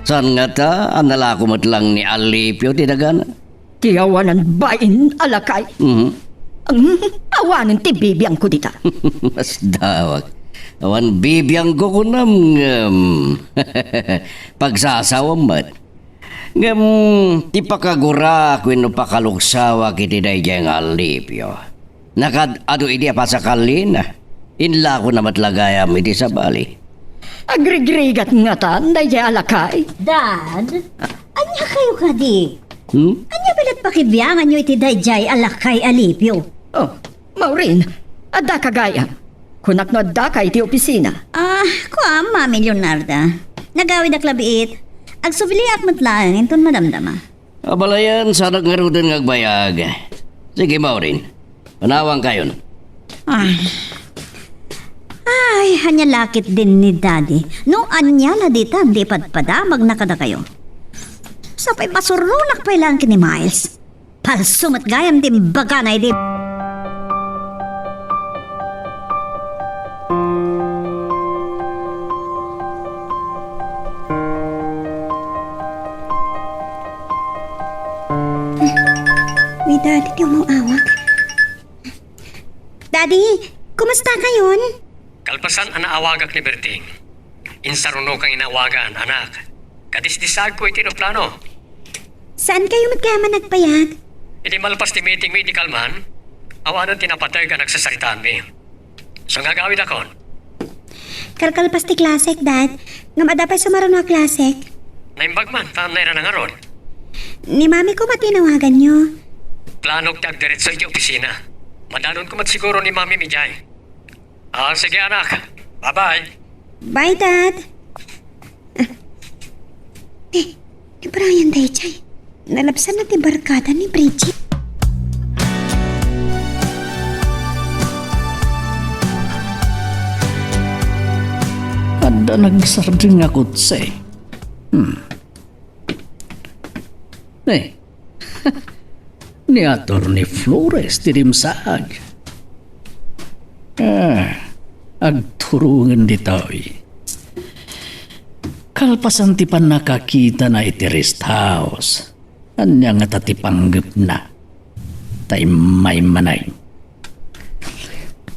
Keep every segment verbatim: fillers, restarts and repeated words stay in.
Saan ngata a nalako met lang ni Alipio ti dagana? Ti awanan bain a lakay. Mhm. Ang awanen ti bibiangko dita. Masdawak. Awan bibiangko kunam ngem pagsasawam met. Ngem ti pakaguraak wenno pakaluksaoak iti daydiay nga Alipio. Nakaad-adu idi a pasakalina. Inlakona met la gayam iti sabali. Agrigrigat ngatan daydiay a lakay? Dad, ania kayo kadi? Hmm? Ania met pakibianganyo iti daydiay a lakay, Alipio? Oh, Maureen, adda ka gayam. Kunak no adda ka iti opisina. Ah, kuam, Mami Leonarda. Nagawidak labiit. Agsubliak met laeng inton madamdama. Abalayan, saanak ngaruden nga agbayag. Sige, Maureen. Panawan kayon. Ay. Ay, ania la ketdin ni Daddy. No ania la ditan ti ipadpadamagna kadakayo. Sapay pasuronak pay laeng ken ni Miles. Palso met gayam ti imbagana idi. Ni Daddy ti umaw-awag. Daddy, kumusta kayon? Kalpasan a naawagak ni Berting, insarunokang inawagan, anak. Kadisdisaagko iti eroplano. Saan kayo met kaya man nagpayag? Idi malpas ti meeting mi iti kalman, awanen ti napateg a nagsasaritaanmi. So nga agawidakon? Kalkalpas ti klasek, Dad. Ngem adda pay sumaruno a klasek. Naimbag man, ta nairana ngarud. Ni Mami koma ti inawaganyo. Planok ti agdiretso iti opisina. Madanonko met siguro ni Mami idiay. Ah, sige, anak. Bye-bye. Bye, Dad. Ah. Eh, ni Brian daydiay. Nalabsanna ti barkada ni Bridget. Adda nagsardeng a kotse. Hmm. Eh, ni Attorney Flores ti dimsaag. Ah, agturongen ditoy. Kalpasan ti pannakakitana iti rest house, ania ngata ti panggepna? Ta immay manen.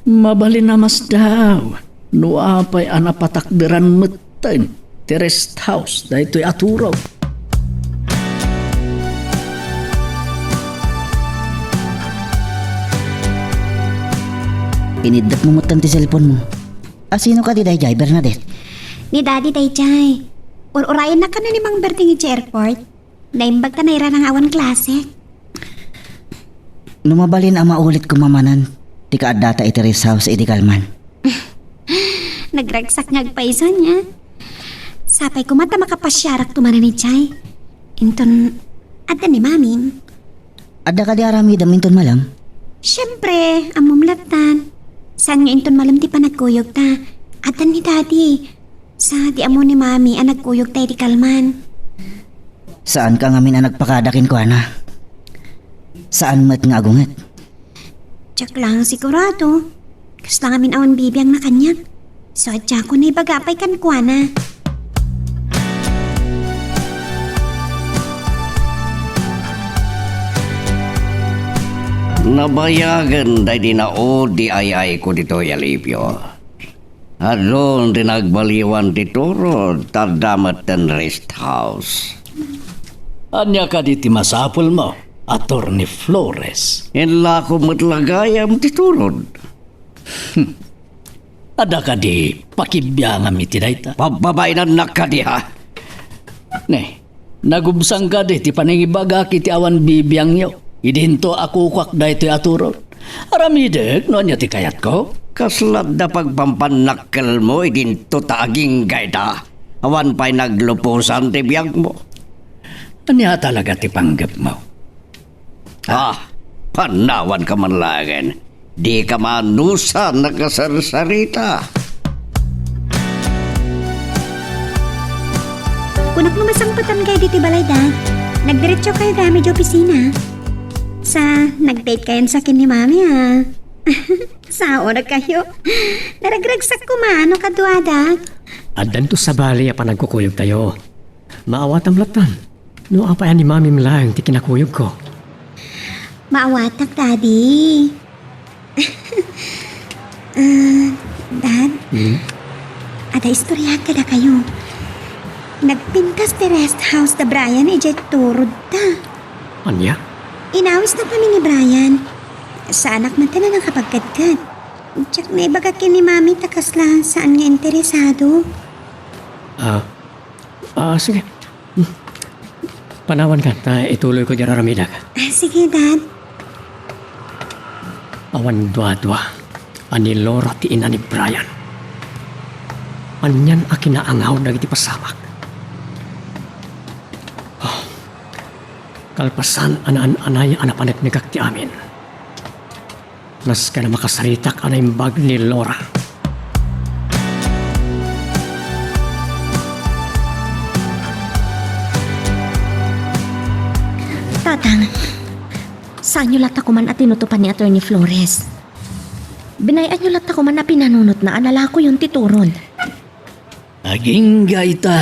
Mabalin a masdaw no apay a napatakderan metten ti rest house daytoy a turod. Iniddetmo metten ti cellphone-mo. A, sino kadi daydiay, Bernadette? Ni Daddy daydiay. Ur-urayennak ken ni Mang Berting idiay airport. Naimbag ta nairana nga awan klase. No mabalin a maulit koma manen ti kaaddata iti rest house idi kalman. Nagragsak nga agpayso ania. Sapay koma ta makapasiarak to manen idiay. Inton adda ni Mamim. Adda kadi aramidem inton malem? Siempre, ammom lattan. Saan nga inton malem ti panagkuyogta? Adda ni Daddy. Sa di ammo ni Mami a nagkuyogta idi kalman. Saanka ngamin a nagpakada kenkuana. Saan met nga agunget. Diak laeng sigurado. Kasla ngamin awan bibiangna kaniak. So, diakon naibaga pay kenkuana. Nabayagen daydi naudi ay-ayko ditoy, Alipio. Adun ti nagbaliwan ti turod, ta adda metten rest house. Ania kadi ti masapulmo, Attorney Flores? Inlako met la gayam ti turod. Hmm. Adda kadi pakibiangam iti dayta? Pabbabainannak kadi, ha? Ne, nagubsang kadi ti panangibagak iti awan bibiangyo. Idinto a kukuak daytoy a turod. Aramidek no ania ti kayatko. Kasla adda pagpampannakkelmo idinto ta aginggayda. Awan pay nagluposan ti biagmo. Ania talaga ti panggepmo? Ah, panawanka man laengen. Dika maanusan a kasarsarita. Kunak no masangpetankayo ditoy balay, Dad. Nagdiretso kayo gayam idiay opisina. Sa, nag-date kayon sa ken ni Mami, ah. Sao na kayo. Naragragsak koma no kaduadak. Addanto sabali a panagkukuyogtayo. Maawatam lattan. No apay a ni Mami laeng ti kinakuyogko. Maawatak, Daddy. Ah, Dad, Hmm? Ada istoryak kadakayo. Nagpintas ti rest house da Brian idiay turod ta. Ania? Inawisna kami ni Brian. Saanak man ta a nakapagkadkad. Diak naibaga ken ni Mami ta kasla saan nga interesado. Ah, ah, sige. Panawanka ta ituloyko diay aramidek. Ah, sige, Dad. Awan duadua a ni Laura ti ina ni Brian. Anian a kinaangaw dagiti pasamak. Ah, kalpasan a naan-anay a napaneknekak ti amin. Nasken a makasaritak a naimbag ni Laura. Tatang, saanyo latta koman a tinutopan ni Attorney Flores. Binay-anyo latta koman a pinanunotna a nalakoyon ti turod. Agingga ita,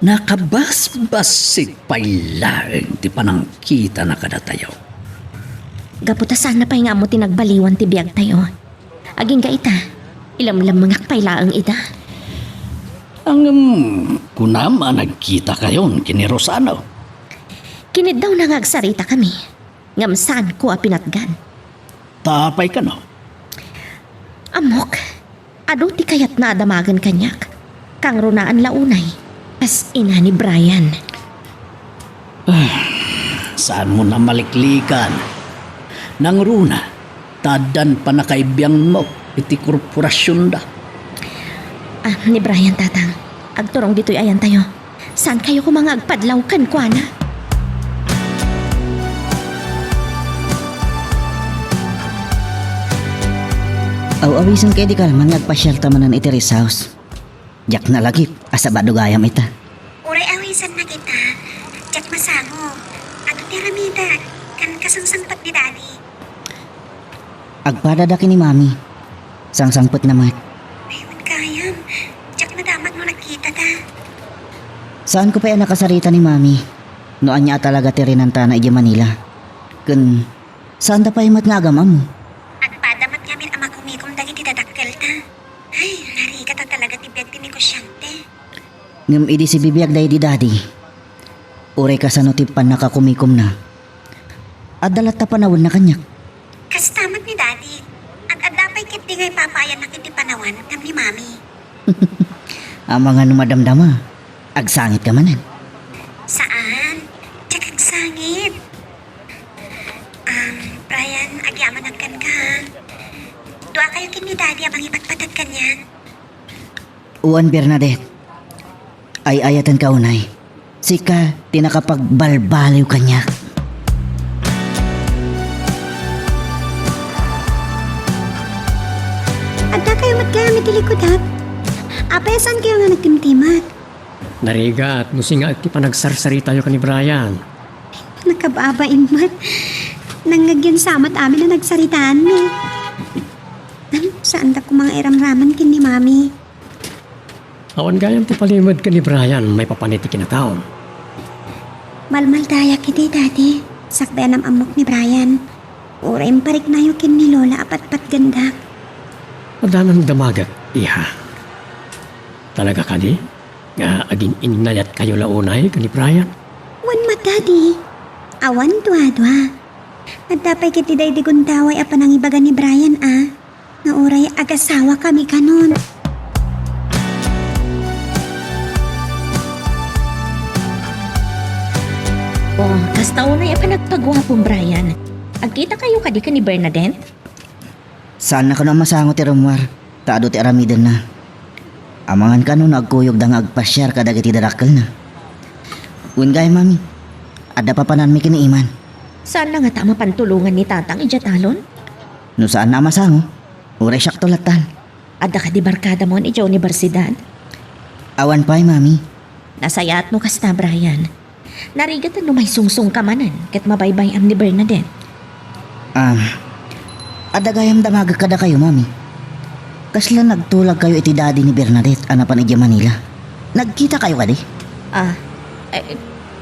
nakabasbassit pay laeng ti panangkitana kadatayo. Gapu ta saanna pay nga ammo ti nagbaliwan ti biagtayo. Agingga ita, ilamlamengak pay laeng ida. Ngem kunam a nagkitakayon ken ni Rosano. Kiniddawna nga agsaritakami, ngem saanko a pinatgan. Ta apay kano? Ammok, adu ti kayatna a damagen kaniak. Kangrunaan la unay, kas ina ni Brian. Ah, saanmon a maliklikan. Nangruna, ta addan pannakaibiangmo iti korporasionda. Ah, ni Brian, Tatang. Agturong ditoy ayantayo. Saankayo koma nga agpadlaw kenkuana? Aw-awisan kadi kalman nga agpasiarta manen iti rest house. Diak nalagip a sabado gayam ita. Uray awisanna ita, diak masango. Adu ti aramidek, ken kasangsangpet ni Daddy. Agpadada ken ni Mami. Sangsangpetna met. Ay, wen gayam. Diak nadamag no nagkitada. Saanko pay a nakasarita ni Mami no ania a talaga ti rinantana idiay Manila. Ken saanda pay met nga agam-ammo. Agpada met ngamin a makumikom dagiti dadakkelta. Ay, narigat a talaga ti biag ti negosiante. Ngem idi sibibiag daydi Daddy, uray kasano ti pannakakumikomna, adda latta panawenna kaniak. Kasta met ni Daddy, ad-adda pay ketdi nga ipapaayannak iti panawen ngem ni Mami. Amangan no madamdama, agsangitka manen. Saan, diak agsangit. Um, Brian, agyamanak kenka, ha? Duakayo ken ni Daddy a mangipatpateg kaniak. Wen, Bernadette, ay-ayatenka unay. Sika ti nakapagbalbaliw kaniak. Addakayo met gayam iti likudak. Apay a saankayo nga nagtimtimek? Narigat no singa ti panagsarsaritayo ken ni Brian. Nakababain met. Nangngegyensa met amin a nagsaritaanmi. Ano, saanda koma nga iramraman ken ni Mami? Awan gayam ti palimed ken ni Brian maipapan iti kinataom. Malmaldayak idi, Daddy. Sakbay a nam-ammok ni Brian. Uray impariknayo ken ni Lola a patpatgendak. Adda namdamagek, iha. Talaga kadi nga agin-innayatkayo la unay ken ni Brian? Wen met, Daddy. Awan duadua. Adda pay ketdi daydi gundaway a panangibaga ni Brian a, nga uray agasawakami kanon. Oh, kasta unay a panagpaguapom, Brian. Agkitakayo kadi ken ni Bernadette? Saanna kano a masango ti rummuar, ta adu ti aramidenna. Amangan kano no agkuyogda nga agpasiar kadagiti dadakkelna. Wen gayam, Mami, adda papananmi ken ni Iman. Saanna ngata a mapan tulongan ni Tatang idiay talon? No saanna a masango, uray siakto lattan. Adda kadi barkadamon idiay unibersidad? Awan pay, Mami. Nasayaat no kasta, Brian. Narigat no maisungsongka manen ket mabaybay-am ni Bernadette. Ah, adda gayam damagek kadakayo, Mami. Kasla nagtulagkayo iti daddy ni Bernadette a napan idiay Manila. Nagkitakayo kadi? Ah, eh,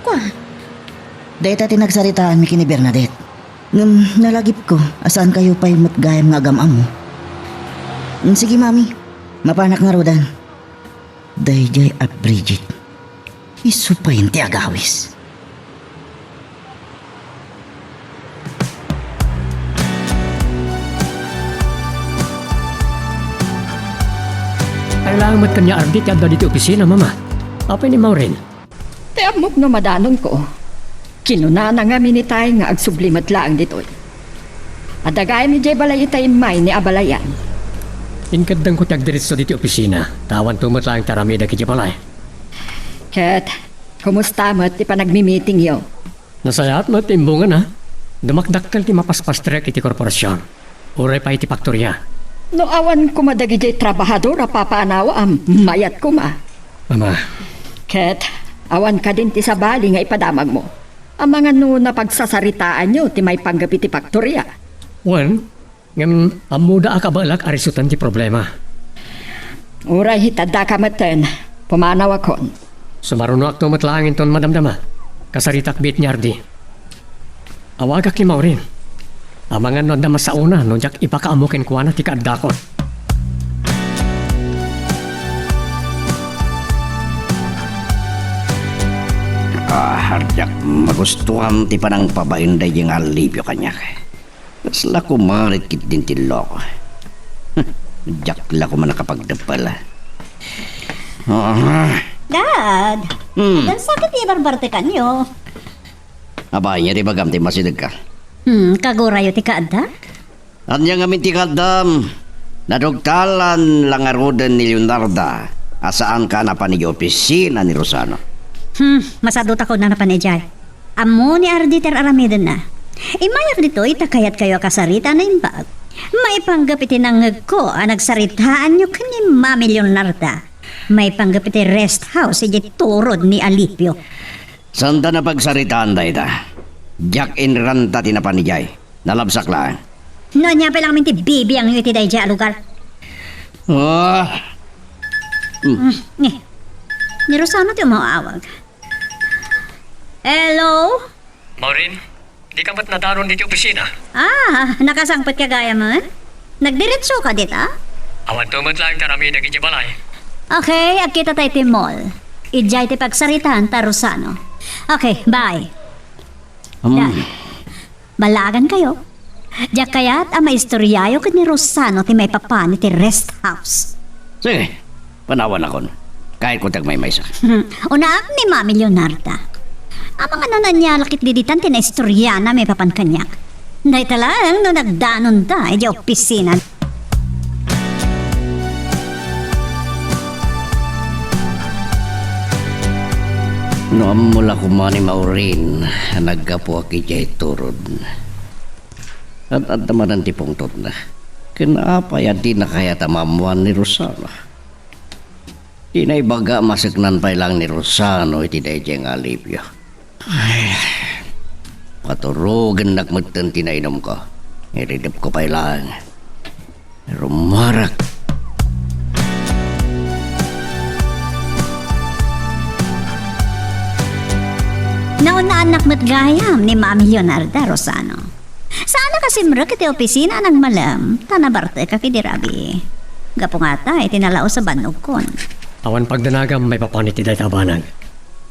kua? Dayta ti nagsaritaanmi ken ni Bernadette. Ngem nalagipko a saankayo pay met gayam nga agam-ammo. Mm, sige, Mami. Mapanak ngaruden. Daydiay a Bridget. Isu pay ti agawis. Ay laeng met ken ni Ardi ti adda ditoy opisina, Mama. Apay ni Maureen? Ti ammok no madanonko. Kinunana ngamin itay nga agsubli met laeng ditoy. Adda gayam idiay balay itay immay ni abalayan. Inkeddengko ti agdiretso ditoy opisina, ta awanto met laeng ti aramidek idiay balay. Ket, kumusta met ti panagmimitingyo? Nasayaat met ti imbungana. Dumakdakkel ti mapaspastrek iti korporasion. Uray pay iti faktoria. No awan koma dagidiay trabahador a papaanawaam, mayat koma. Ama. Ket, awan kadin ti sabali nga ipadamagmo. Amangan no napagsasaritaanyo ti maipanggep iti faktoria. Wen, ngem ammoda a kabaelak a risuten ti problema. Uray ita addaka metten, pumanawakon. Sumarunoakto met laeng inton madamdama. Kasaritak biit ni Ardi. Awagak ni Maureen. Amangan no adda masaona no diak ipakaammo kenkuana ti kaaddakon. Ah, diak magustuan ti panangpabain daydiay nga alipio kaniak. Kasla kumarit ketdin ti loko. Diak la koma nakapagdeppel. Ah. Dad! Hmm. Addan sakit ti barbartekanyo. Aba, ania ti ibagam ti masidegka? Hmm, kagurayo ti kaaddak? Ania ngamin ti kaaddam? Nadugtalan la ngaruden ni Leonarda a saanka a napan idiay opisina ni Rosano. Hmm, masadutakon a napan idiay. Ammo ni Ardi ti ar-aramidenna. Immayak ditoy ta kayatkayo a kasarita a naimbag. Maipanggep iti nangngegko a nagsaritaanyo ken ni Mami Leonarda. Maipanggep iti rest house idiay turod ni Alipio. Saanda napagsaritaan dayta. Diak inranta ti napan idiay. Nalabsak laeng. No ania pay la ngamin ti bibiangyo iti daydiay a lugar? Ah. Hmm. Hmm, ni. Ni Rosano ti umaawag. Hello? Maureen, dika met nadanon ditoy opisina? Ah, nakasangpetka gayam? Nagdiretsoka dita? Awanto met laeng ti aramidek idiay balay. Okay, agkitata iti mall. Idiay ti pagsaritaanta, Rosano. Okay, bye. Hmm. Da. Ballaagankayo. Diak kayat a maistoriayo ken ni Rosano ti maipapan iti rest house. Sige, panawanakon. Kayatko ti agmaymaysa. Unaak ni Mami Leonarda. Amangan no ania la ketdi ditan ti naistoriana maipapan kaniak. Dayta laeng no nagdanonda idiay opisina. No ammo la koma ni Maureen a naggapuak idiay turod. Ad-adda manen ti pungtotna. Ken apay a dina kayat a maammoan ni Rosano? Ti naibaga, maseknan pay laeng ni Rosano iti daydiay nga alipio. Ay, paturogennak metten ti nainumko. Iridepko pay laeng. Rumarak. Naunnaannak met gayam ni Mami Leonarda, Rosano. Saan a kasimrek iti opisina a nagmalem, ta nabartekak idi rabii. Gapu ngata iti nalaus a bannogkon. Awan pagdanagam maipapan iti dayta a banag.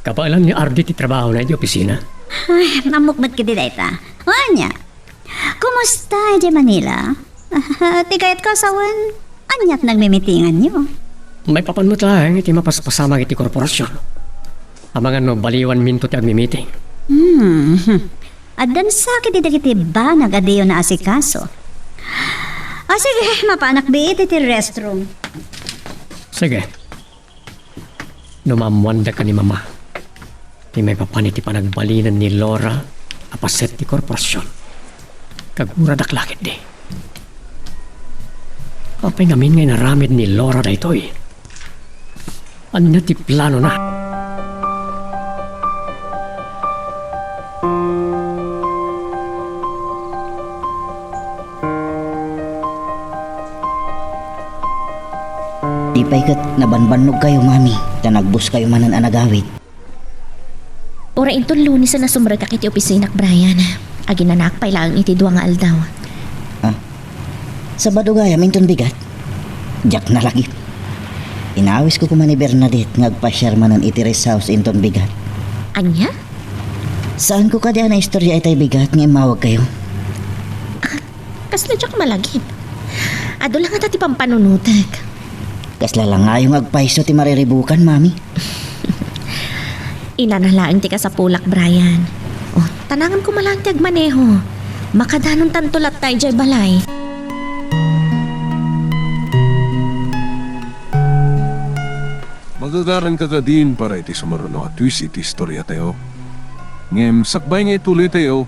Kabaelan ni Ardi ti trabahona iti opisina. Ay, ammok met ketdi dayta. Wen ania? Kumusta idiay Manila? Ah, ti kayatko a sawen, ania ti nagmimitinganyo? Maipapan met laeng iti mapaspasamak iti korporasion. Amangan no baliwanminto ti agmimiting. Hmm. Addan sakit dagiti banag a diyo naasikaso. Ah, sige, mapanak biit iti restroom. Sige. No maammoandaka ni Mama ti maipapan iti panagbalinen ni Laura a paset ti korporasion, kaguradak la ketdi. Apay ngamin nga inaramid ni Laura daytoy? Ania ti planona? Di pay ket nabanbannogkayo, Mami, ta nagbuskayo manen a nagawid. Uray inton Lunes a nasumrekak iti opisinak, Brian. Aginanaak pay laeng iti dua nga aldaw. Ah, Sabado gayam inton bigat? Diak nalagip. Inawisko koma ni Bernadette nga agpasiar manen iti rest house inton bigat. Ania? Saanko kadi a naistorya itay bigat nga immawagkayo? Ah, kasla diak malagip. Adu la ngata ti pampanunotek. Kasla la ngayo nga agpayso ti mariribukan, Mami. Inana laeng ti kasapulak, Brian. O, tanangem koma laeng ti agmaneho. Makadanontanto latta idiay balay. Magagaranka kadin para iti sumaruno a twist iti istoriatayo. Ngem sakbay nga ituloytayo,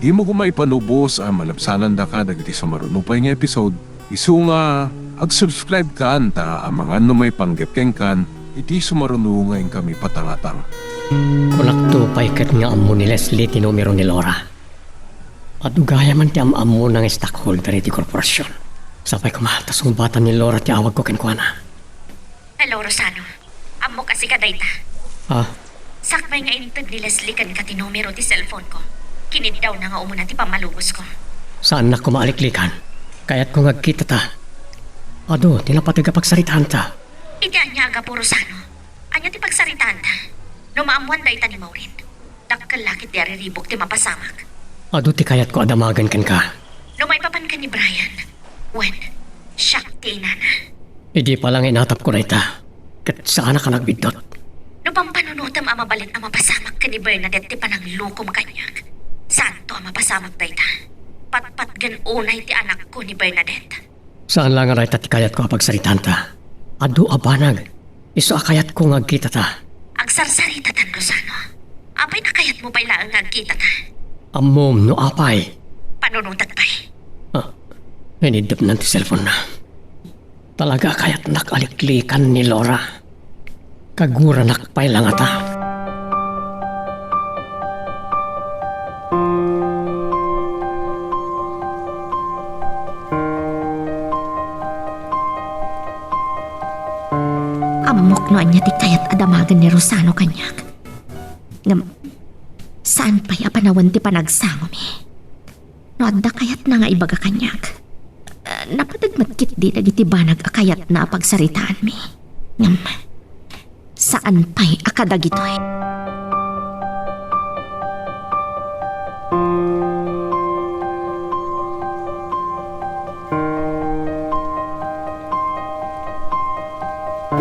dimo koma ipanubos a malabsanandaka dagiti sumaruno pay nga episode, isu nga ag-subscribe kan ta amangan no maipanggep kenkan iti sumaruno nga inkami patangatang. Kunakto pay ket nga ammo ni Leslie ti numero ni Laura. Adu gayam ti am-ammona nga stockholder iti korporasion. Sapay koma ta sungbatan ni Laura ti awagko kenkuana. Hello, Rosano. Ammok a sika dayta. Ah? Sakbay nga inted ni Leslie kenka ti numero ti cellphone-ko, kiniddawna nga umuna ti pammalubosko. Saannak koma a liklikan. Kayatko nga agkitata. Adu ti napateg a pagsaritaanta. Iti ania a gapu, Rosano? Ania ti pagsaritaanta? No maammoan dayta ni Maureen, dakkel la ket ti ariribuk ti mapasamak. Adu ti kayatko a damagen kenka. No maipapan ken ni Brian, wen, siak ti inana. Idi pay la nga inatapko dayta, ket saanak a nagbiddut. No pampanunotem a mabalin a mapasamak ken ni Bernadette ti pananglukom kaniak, saanto a mapasamak dayta. Patpatgen unay ti anakko ni Bernadette. Saan la nga dayta ti kayatko a pagsaritaanta. Adu a banag. Isu a kayatko nga agkitata. Agsarsaritatan, Rosano. Apay a kayatmo pay laeng nga agkitata? Ammom no apay. Panunotek pay. Ah, iniddepnan ti cellphone-na. Talaga a kayatnak a liklikan ni Laura. Kaguranak pay la ngata. Ammok no ania ti kayat a damagen ni Rosano kaniak. Ngem, saan pay a panawen ti panagsangomi. No adda kayatna nga ibaga kaniak, ah, napateg met ketdi dagiti banag a kayatna a pagsaritaanmi. Ngem, saan pay a kadagitoy.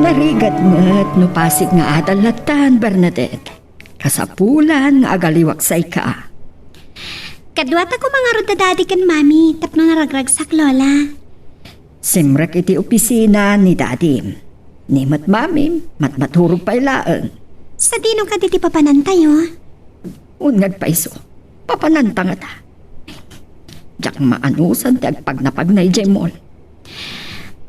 Narigat met no pasig nga adal lattan, Bernadette. Kasapulan nga agaliwaksayka. Kaduata koma ngarud da Daddy ken Mami tapno naragragsak, Lola. Simrek iti opisina ni Dadim. Ni met Mamim, matmaturog pay laeng. Sadino kadi ti papanantayo? Wen nga agpayso, papananta ngata. Diak maanusan ti agpagnapagna idiay mall.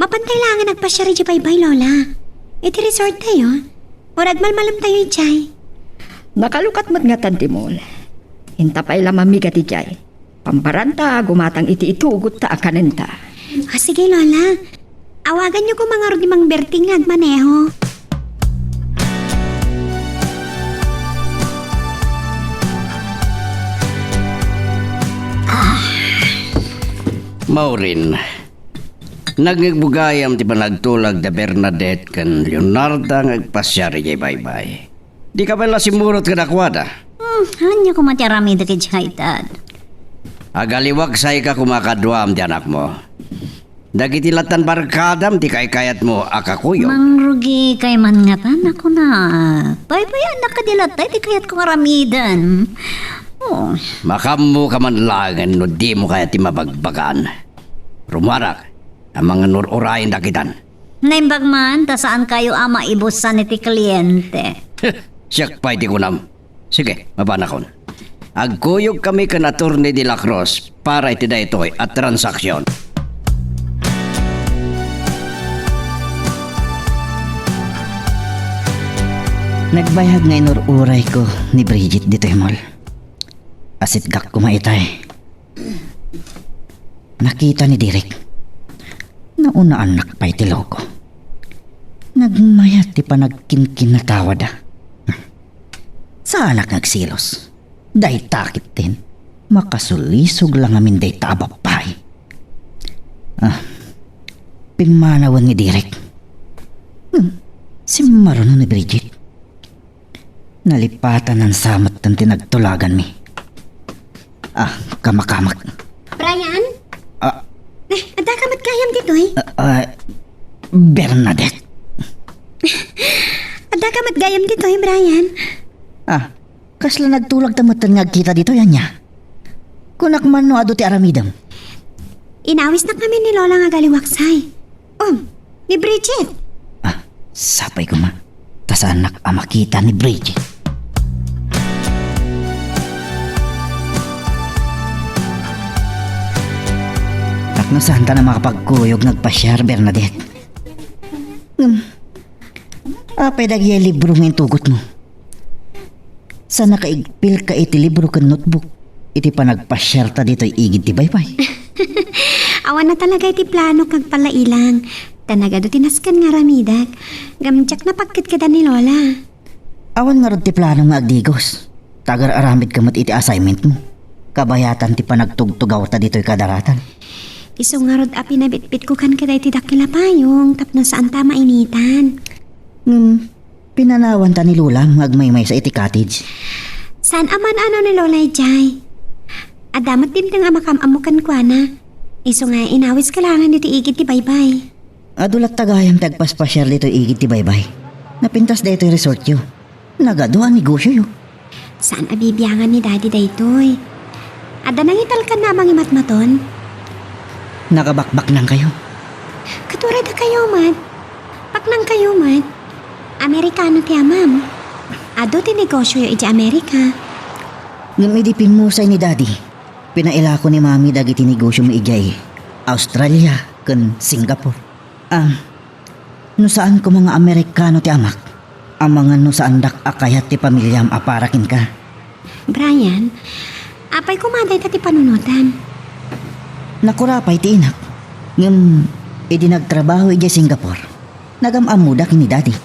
Mapantay laengen agpasiar idiay baybay, Lola. Iti resorttayo. Wen agmalmalemtayo idiay. Nakalukat met ngatan ti mall. Inta pay la mamigat idiay. Pambaranta a gumatang iti itugotta a kanenta. Ah, sige, Lola. Awaganyo koma ngarud ni Mang Berting nga agmaneho. Ah. Maureen, nangngegmo gayam ti panagtulag da Bernadette ken Leonarda nga agpasiar idiay baybay. Dika pay la simmurot kadakuada. Hmm, ania koma ti aramidek idiay, Dad? Agaliwaksayka koma kaduam ti anakmo. Dagiti lattan barkadam ti kaykayatmo a kakuyog. Mangrugikay man ngatan a kunak. Baybayannak kadi latta iti kayatko nga aramiden. Oh. Makaammoka man laengen no dimo kayat ti mabagbagaan. Rumuarak, amangan ur-urayen dakitan. Naimbag man ta saankayo a maibusan iti kliente. Siak pay ti kunam. Sige, mapanakon. Agkuyogkami ken Attorney De La Cruz para iti daytoy a transaksion. Nagbayag nga inur-urayko ni Bridget ditoy mall. Asitgak koma itay. Nakita ni Derek. Naunaannak pay ti loko. Nagmayat ti panagkinkinatawada. Saanak nga agselos. Dayta ketdin. Makasulisog la ngamin dayta a babbai. Ah, pimmanawen ni Derek. Hmm, simmaruno ni Bridget. Nalipatan sa met ti nagtulaganmi. Ah, kamakamak. Brian? Ah. Eh, adda ka met gayam ditoy? Ah, ah, Bernadette. Adda ka met gayam ditoy, Brian? Ah, kasla nagtulag ta metten nga agkita ditoy, ania? Kunak man no adu ti aramidem. Inawisnak ngamin ni Lola nga agaliwaksay. Um, ni Bridget. Ah, sapay koma. Ta saannak a makita ni Bridget. Tapno saanta a makapagkuyog nga agpasiar, Bernadette. Hmm. Apay dagiti libro nga intugotmo? Saan a kaigpilka iti libro ken notebook iti panagpasiarta ditoy igid ti baybay? Awan a talaga iti planok nga agpalailang. Ta nagadu ti nasken nga aramidek. Ngem diak napagket keda ni Lola. Awan ngarud ti plano nga agdigos. Ta agar-aramidka met iti assignmentmo. Kabayatan ti panagtugtugawta ditoy kadaratan. Isu ngarud a pinabitbitko kan keda iti dakkel a payong tapno saanta a mainitan. Ngem, pinanawanta ni Lolam nga agmaymaysa iti cottage. Saan a man-ano ni Lola idiay. Adda met dimteng a makaam-ammo kenkuana. Isu nga inawiska laengen iti igid ti baybay. Adu latta gayam ti agpaspasiar ditoy igid ti baybay. Napintas daytoy resortyo. Nagadu a negosioyo. Saan a bibiangan ni Daddy daytoy. Adda nangitalkanna a mangimatmaton? Nakabakbaknangkayo. Ket uray dakayo met. Baknangkayo met. Amerikano ti amam. Adu ti negosioyo idiay Amerika. Ngem idi pimmusay ni Daddy, pinailako ni Mami dagiti negosiomi idiay Australia ken Singapore. Ah, no saan koma nga Amerikano ti amak, amangan no saandak a kayat ti pamiliam a para kenka. Brian, apay koma dayta ti panunotam? Nakura pay ti inak. Ngem, idi nagtrabaho idiay Singapore, nagam-ammoda ken ni Daddy.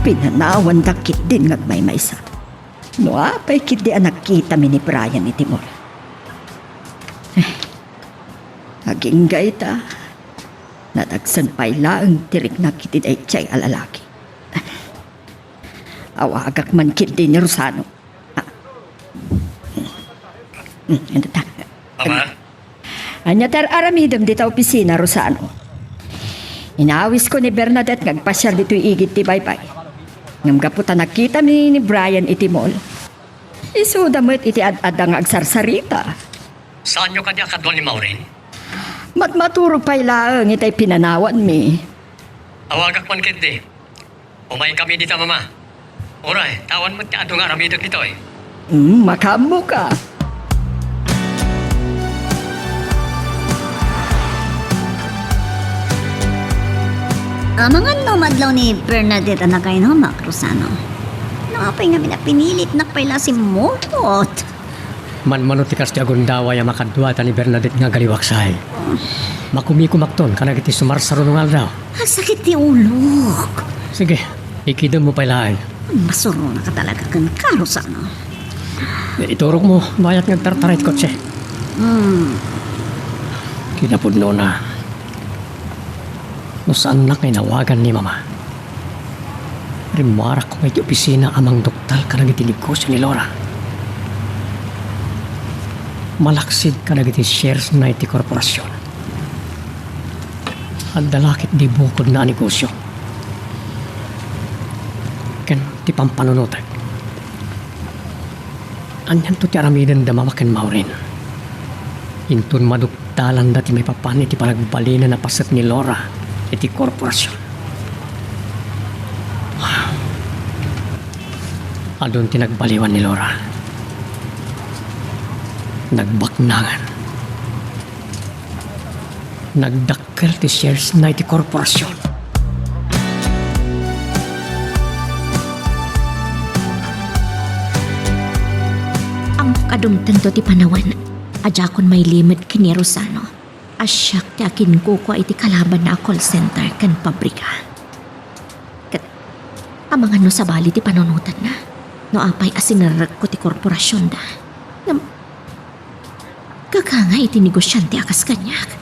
Pinanawandak ketdin nga agmaymaysa. No apay ketdi a nakitami ni Brian iti mall. Eh, agingga ita, nadagsen pay laeng ti riknak iti daydiay a lalaki. Awagak man ketdi ni Rosano. Ah. Mama? Ania ti ar-aramidem dita opisina, Rosano? Inawisko ni Bernadette nga agpasiar ditoy igid ti baybay. Ngem gapu ta nakitami ni Brian iti mall, isuda met iti ad-adda nga agsarsarita. Saanyo kadi a kadua ni Maureen? Matmaturog pay laeng itay pinanawanmi. Awagak man ketdi. Umaykami dita, Mama. Uray, ta awan met ti adu nga aramidek ditoy. Hmm, makaammoka. Amangan no madlaw ni Bernadette a nakainumak, Rosano. No apay ngamin a pinilitnak pay la simmurot. Manmano ti kas ti agundaway a makadua ta ni Bernadette nga agaliwaksay. Makumikumakton kadagiti sumarsaruno nga aldaw. Agsakit ti ulok. Sige, ikidemmo pay laeng. Masurunaka talaga kenka, Rosano. Iturokmo, bayat nga agtartara iti kotse. Hmm. Kinapudnona, no saannak nga inawagan ni Mama, rimmuarak koma iti opisina a mangduktal kadagiti negosio ni Laura. Malaksid kadagiti shares na iti korporasion. Adda la ketdi bukodna a negosio ken ti pampanunotek. Anianto ti aramidenda, Mama ken Maureen? Inton maduktalanda ti maipapan iti panagbalinen a paset ni Laura iti korporasion. Adun ti nagbaliwan ni Laura. Nagbaknangan. Nagdak- kel ti shares na iti korporasion. Ammok a dumtengto ti panawen a diakon mailimed ken ni Rosano. A siak ti akinkukua iti kalabanna a call center ken pabrika. Ket amangan no sabali ti panunotanna, no apay a sinerrekko ti korporasionda. Ngem, gagangay iti negosiante a kas kaniak.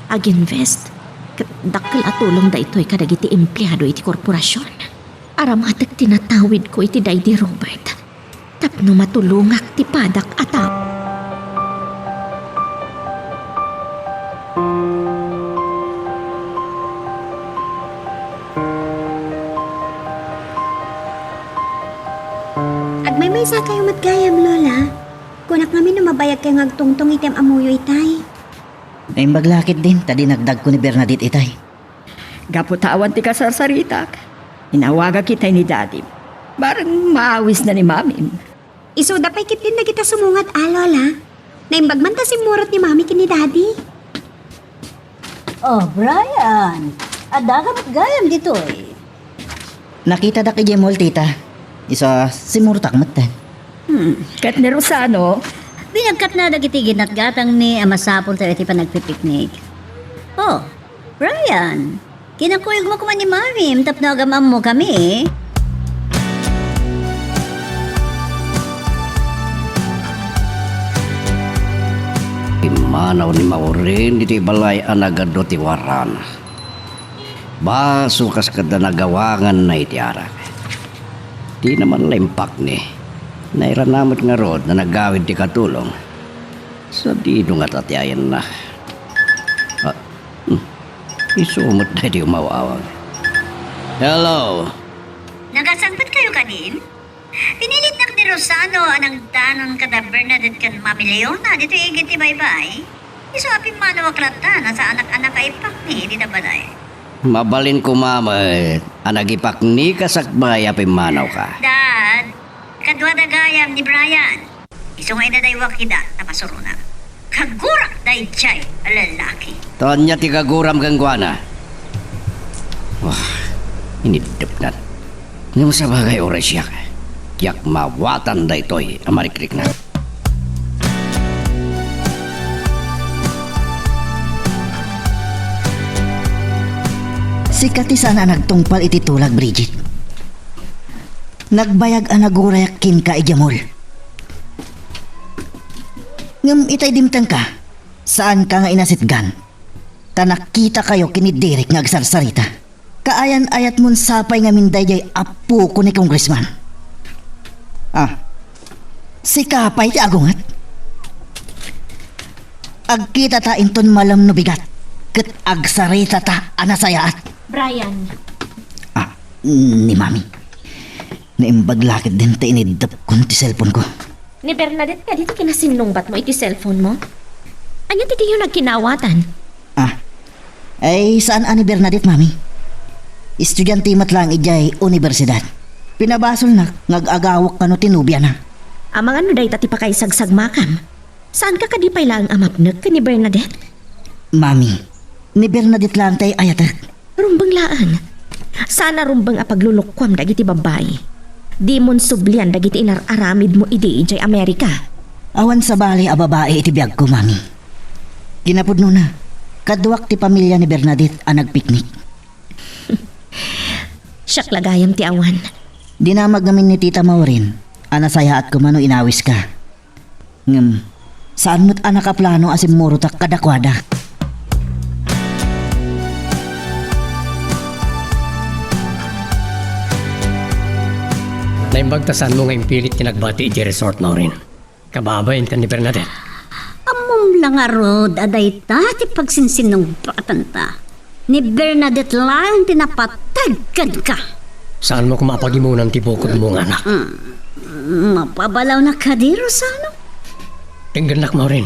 Ag-invest, ket dakkel a tulong daytoy kadagiti empleado iti korporasion. Aramatek ti natawidko iti daydi Robert tapno matulongak ti padak a tao. Agmaymaysakayo met gayam, Lola. Kunak ngamin no mabayagkayo nga agtungtong iti am-ammoyo itay. Naimbag la ketdin ta dinagdagko ni Bernadette itay. Gapu ta awan ti kasarsaritak, inawagak itay ni Daddy. Bareng maawisna ni Mamim. Isuda pay ketdin dagita sumungad a, Lola. Naimbag man ta simmurot ni Mami ken ni Daddy. Oh, Brian, adda ka met gayam ditoy. Nakitadak idiay mall, tita. Isu a, simmurtak metten. Hmm, ket ni Rosano, binagkatna dagiti ginatgatangmi a masapultayo iti panagpipiknik. Oh, Brian, kinakuyogmo koma ni Mamim tapno agam-ammokami. Pimmanaw ni Maureen iti balay a nagadu ti warrana. Baso kas kadda nagawanganna iti arak. Dina man la impakni. Nairana met ngarud a nagawid ti katulong. Sadino ngata ti ayanna? Ah, hmm. Isu met daydi umaw-awag. Hello? Nagasangpetkayo kadin? Pinilitnak ni Rosano a nangdanon kada Bernadette ken Mami Leona ditoy igid ti baybay. Isu a pimmanawak latta a saanak a nakaipakni iti balay. Mabalin koma met a nagipaknika sakbay a pimmanawka. Dad, kaduada gayam ni Brian. Isu nga inadaywak ida ta pasuronak. Kagurak daydiay a lalaki. Ania ti kaguram kenkuana? Wah, iniddepnan. Ngem sabagay uray siak. Diak maawatan daytoy a marikrikna. Sika ti saan a nagtungpal iti tulag, Bridget. Nagbayag a nagurayak kenka idiay mall. Ngem itay dimtengka, saanka nga inasitgan. Ta nakitakayo ken ni Derek nga agsarsarita. Kaayan-ayatmon sapay ngamin daydiay apoko ni Congressman. Ah, sika pay ti agunget? Agkitata inton malem no bigat, ket agsaritata a nasayaat. Brian. Ah, ni Mami. Naimbag la ketdin ta iniddepkon ti cellphone ko. Ni Bernadette kadi ti kinasinnungbatmo iti cellphone mo? Ania ti diyo nagkinaawatan? Ah. Ay, saan a ni Bernadette, Mami. Estudiante met laeng idiay unibersidad. Pinabasolnak nga ag-agawak kano ti nobiana. Amangan no dayta ti pakaisagsamakam. Saanka kadi pay laeng a mapnek ken ni Bernadette? Mami, ni Bernadette laeng ti ay-ayatek. Rumbeng laeng. Saan a rumbeng a paglulukuam dagiti babbai. Dimon sublian dagiti inar-aramidmo idi idiay Amerika. Awan sabali a babai iti biagko, Mami. Kinapudnona, kaduak ti pamilia ni Bernadette a nagpiknik. Siak la gayam ti awan. Dinamag ngamin ni Tita Maureen a nasayaat koma no inawiska. Ngem, saan met a nakaplano a simmurotak kadakuada. Naimbag ta saanmo nga impilit ti nagbati idiay resort, Maureen. Kababain ken ni Bernadette. Ammom la ngarud a dayta ti pagsinsinnungbatanta. Ni Bernadette laeng ti napateg kenka. Saanmo koma a pagimunan ti bukodmo nga anak? Mm, mapabalawna kadi, Rosano? Denggennak, Maureen.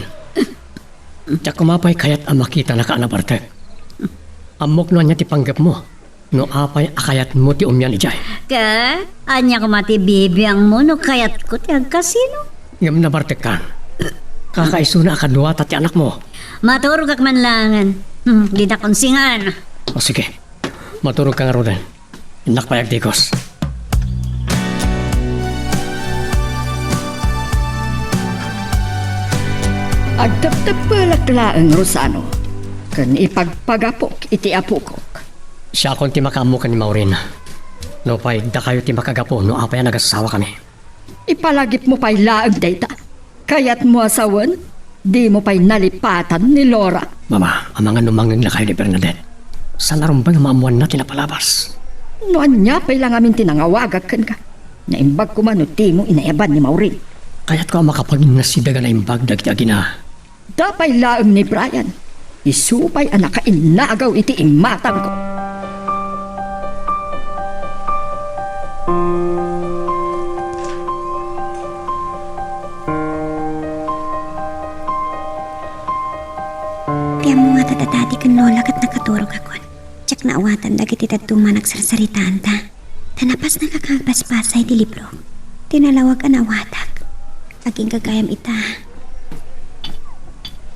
Diak koma pay kayat a makitanaka a nabartek. Ammok no ania ti panggepmo no apay a kayatmo ti umian idiay. Ket ania koma ti bibiangmo no kayatko ti agkasino? Ngem nabartekkan. Kakaisuna a kaduata ti anakmo. Maturogak man laengen. Hmm, dida konsingan. O sige, maturogka ngaruden. Innak pay agdigos. Agtepteppelek laeng, Rosano. ken ipagpagapok iti apokok. Siakon ti makaammo ken ni Maureen. Nupay dakayo ti makagapu no apay a nagasawakami. Ipalagipmo pay laeng dayta. Kayatmo a sawen, dimo pay nalipatan ni Laura. Mama, amangan no mangngeglakayo ni Bernadette. Saan a rumbeng a maammoanna ti napalabas. No ania pay la ngamin ti nangawagak kenka, naimbag koma no dimo inayaban ni Maureen. Kayatko a makapanginnasidag a naimbag dagiti agina. Dapay laeng ni Brian. Isu pay a nakainnagaw iti imatangko. Ti ammo nga, Daddy ken Lola ket nakaturogakon. Diak naawatan dagiti dadduma a nagsarsaritaanta. Ta napasnaka nga agbasbasa iti libro. Ti nalawag a naawatak. Agingga gayam ita.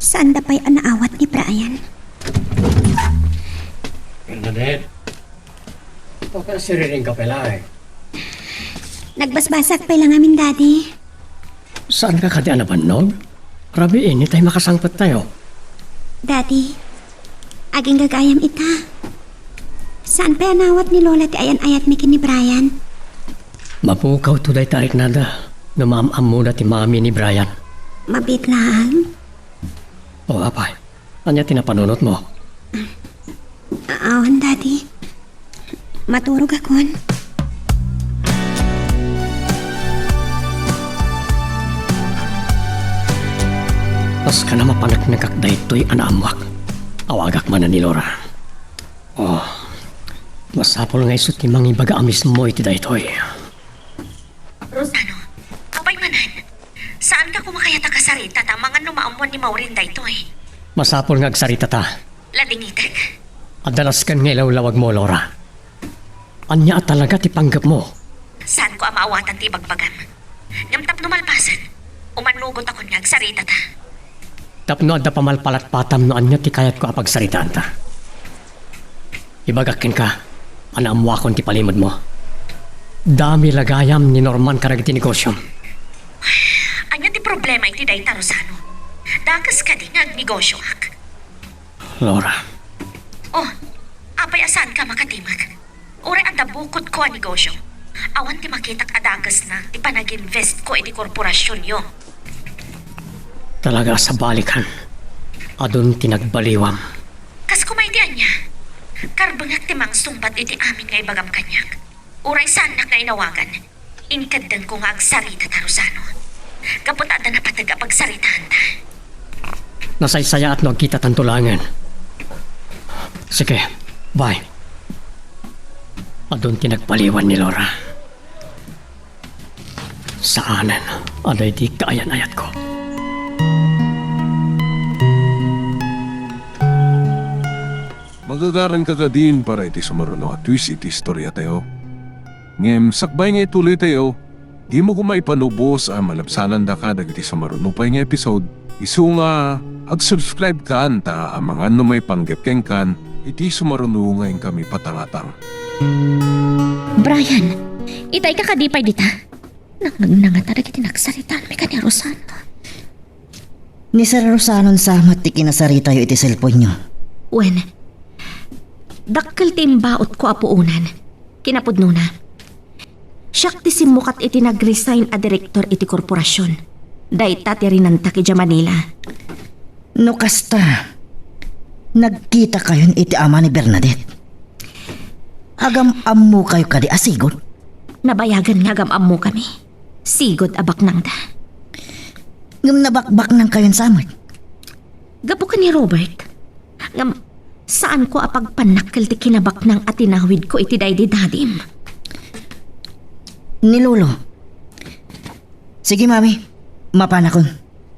Saanda pay a naawat ni Brian. Bernadette, ikaw pay siriring ka pay laeng. Nagbasbasak pay la ngamin, Daddy. Saanka kadi a nabannog? Rabii, initay makasangpettayo. Daddy, agingga gayam ita. Saan pay a naawat ni Lola ti ayan-ayatmi ken ni Brian? Mapukawto dayta a riknada no maam-ammona ti mami ni Brian. Mabiit laeng? O, apay. Ania ti napanunotmo? A-, awan, Daddy. Maturogakon. Paskana mapaneknekak daytoy a naammoak. Awagak manen ni Laura. O, masapul nga isu ti mangibaga a mismo iti daytoy. Rosano, apay manen? Saanka koma kayat a kasaritata amangan no maammoan ni Maureen daytoy? Masapul nga agsaritata. Ladingitek. Adda nasken nga ilawlawagmo, Laura. Ania a talaga ti panggepmo? Saanko a maawatan ti ibagbagam. Ngem tapno malpasen, umannugotakon nga agsaritata. Tapno adda pamalpalatpatam no ania ti kayatko a pagsaritaanta. Ibagak kenka a naammoakon ti palimedmo. Dami la gayam ni Norman kadagiti negosiom. Ania ti problema iti dayta, Rosano? Dakes kadi nga agnegosioak? Laura. O, apay a saanka makatimek? Uray adda bukodko a negosio, awan ti makitak a dakesna ti panag-investko iti korporasionyo. Talaga a sabalikan, adun ti nagbaliwam. Kas koma iti ania? Karbengak ti mangsungbat iti amin nga ibagam kaniak. Uray saannak nga inawagan, inkeddengko nga agsaritata, Rosano. Gapu ta adda napateg a pagsaritaanta. Nasaysayaat no agkitatanto laengen. Sige, bye. Adun ti nagbaliwan ni Laura. Saanen a daydi kaayan-ayatko. Magagaranka kadin para iti sumaruno a twist iti istoriatayo. Ngem sakbay nga ituloytayo, dimo koma ipanubos a malabsanandaka dagiti sumaruno pay nga episode. Isu nga, ag-subscribe kan ta amangan no maipanggep kenkan iti sumaruno nga inkami patangatang. Brian, itayka kadi pay dita? Nangnangnangata dagiti nagsaritaanmi ken ni Rosano. Ni Sir Rosano sa met ti kinasaritayo iti cellphone-nyo. Wen, dakkel ti imbaotko a puonan. Kinapudnona, siak ti simmukat iti nag-resign a direktor iti korporasion. Dayta ti rinantak idiay Manila. No kasta, nagkitakayon iti ama ni Bernadette. Agam-ammokayo kadi a sigud? Nabayagen nga agam-ammokami. Sigud a baknangda. Ngem nabakbaknangkayon sa met? Gapu ken ni Robert. Ngem, saanko a pagpannakkel ti kinabaknang a tinawidko iti daydi dadim. Ni Lolo. Sige, Mami. Mapanakon.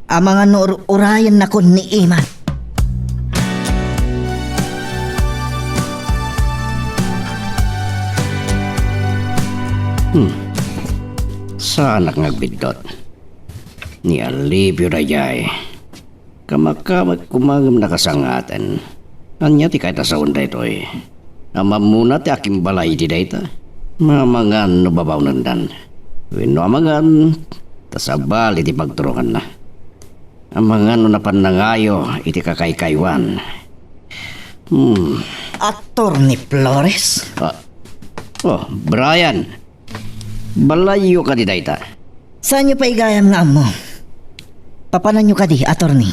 Amangan no ur-, urayennakon ni Ima. Hmm. Saanak nga agbiddut. Ni alibio daydiay. Kamakamek koma ngem nakasangaten. Ania ti kayat a sawen daytoy? Amaammona ti akimbalay iti dayta? Amangan no babaonendan. Wenno amangan ta sabali ti pagturonganna. Amangan no napan nangayo iti kakaykaywan. Hmm. Attorney Flores? Ah. Oh, Brian. Balayyo kadi dayta? Saanyo pay gayam nga ammo? Papananyo kadi, attorney?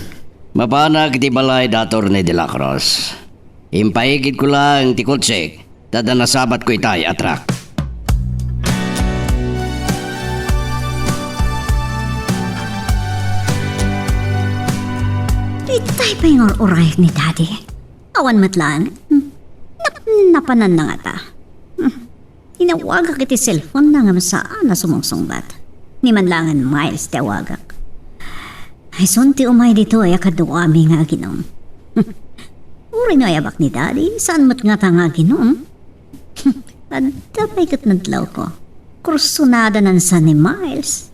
Mapanak iti balay da Attorney De La Cruz. Impaigidko laeng ti kotsek, ta adda nasabatko itay a truck. Itay pay nga ur-urayak ni Daddy. Awan met laeng. Hmm. Nap-, napanan na ngata. Hmm. Inawagak iti cellphone na ngem saan a sumungsungbat. Ni man laengen Miles ti awagak. Isun ti umay ditoy a kaduami nga aginom. Uray no ayabak ni Daddy, saan met ngata nga aginom? Adda pay ket nadlawko. Kursunada nansan ni Miles.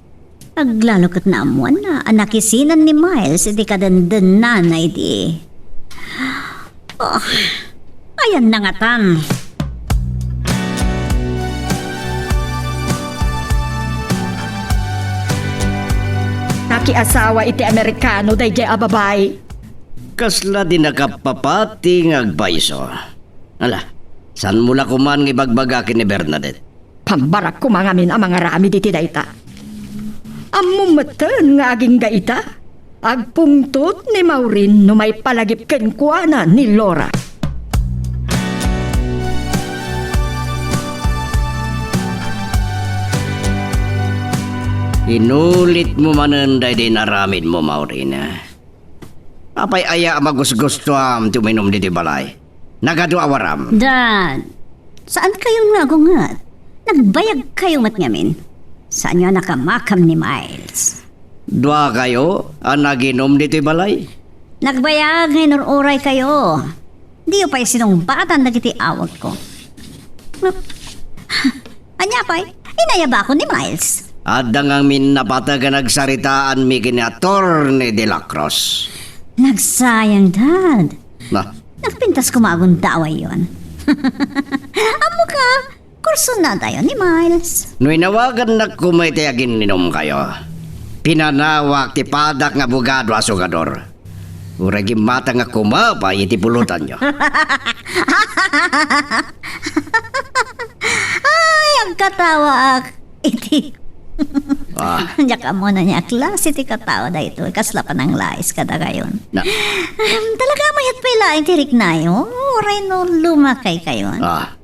Aglalo ket naammoanna a nakisinan ni Miles iti kadendennana idi. Oh, ayanna ngatan. Nakiasawa iti Amerikano daydiay a babai. Kasla di nakapapati nga agpayso. Ala, saanmo la koman nga ibagbaga ken ni Bernadette? Pambarak koma ngamin a mangaramid iti dayta. Ammom metten nga agingga ita, agpungtot ni Maureen no maipalagip kenkuana ni Laura. Inulitmo manen daydi inaramidmo, Maureen. Apay aya a magusgustoam ti uminom ditoy balay? Nagadu a waram. Dad, saan kayon nga agunget? Nagbayag kayo met ngamin. Saanyo a nakamakam ni Miles? Dua kayo a naginom ditoy balay? Nagbayag nga inur-uray kayo. Diyo pay sinungbatan dagiti awagko. Ania pay? Inayabakon ni Miles. Adda ngamin napateg a nagsaritaanmi ken ni Attorney De La Cruz. Nagsayang, Dad. Na? Nagpintas koma a gundawayyon. Ammoka, kursunadayo ni Miles. No inawagannak koma iti aginninom kayo, pinanawak ti padak nga abogado a sugador. Uray gimmatangak koma pay iti pulotanyo. Ay, agkatawaak iti. Ah. Diak ammona ania a klase ti katawa daytoy, kasla pananglais kadakayon. Na. Ahem, talaga mayat pay laeng ti riknayo, uray no lumakay kayon. Ah.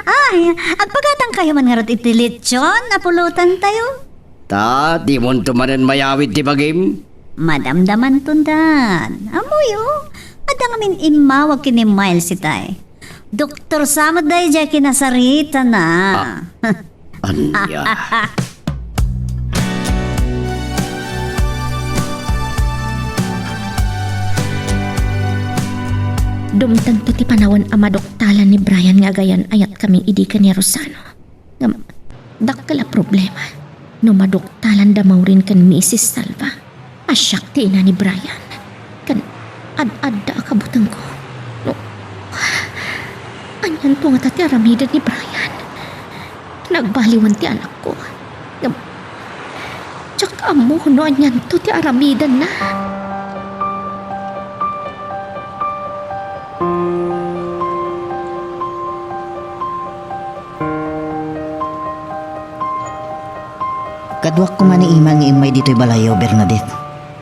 Ay, agpagatang kayo man ngarud iti lechon a pulotantayo. Ta, dimonto manen mayawid ti bagim? Madamdamanton, Dad. Ammoyo, adda ngamin immawag ken ni Miles itay. Doktor sa met daydiay kinasaritana. Ah, ania? Dumtengto ti panawen a maduktalan ni Brian nga agayan-ayatkami idi ken ni Rosano. Ngem, dakkel a problema no maduktalan da Maureen ken Misis Salva a siak ti ina ni Brian, ken ad-adda a kabutengko. No, anianto ngata ti aramiden ni Brian? Nagbaliwan ti anakko. Ngem, diak ammo no anianto ti aramidenna. Kaduak koma ni Ima nga immay ditoy balayyo, Bernadette.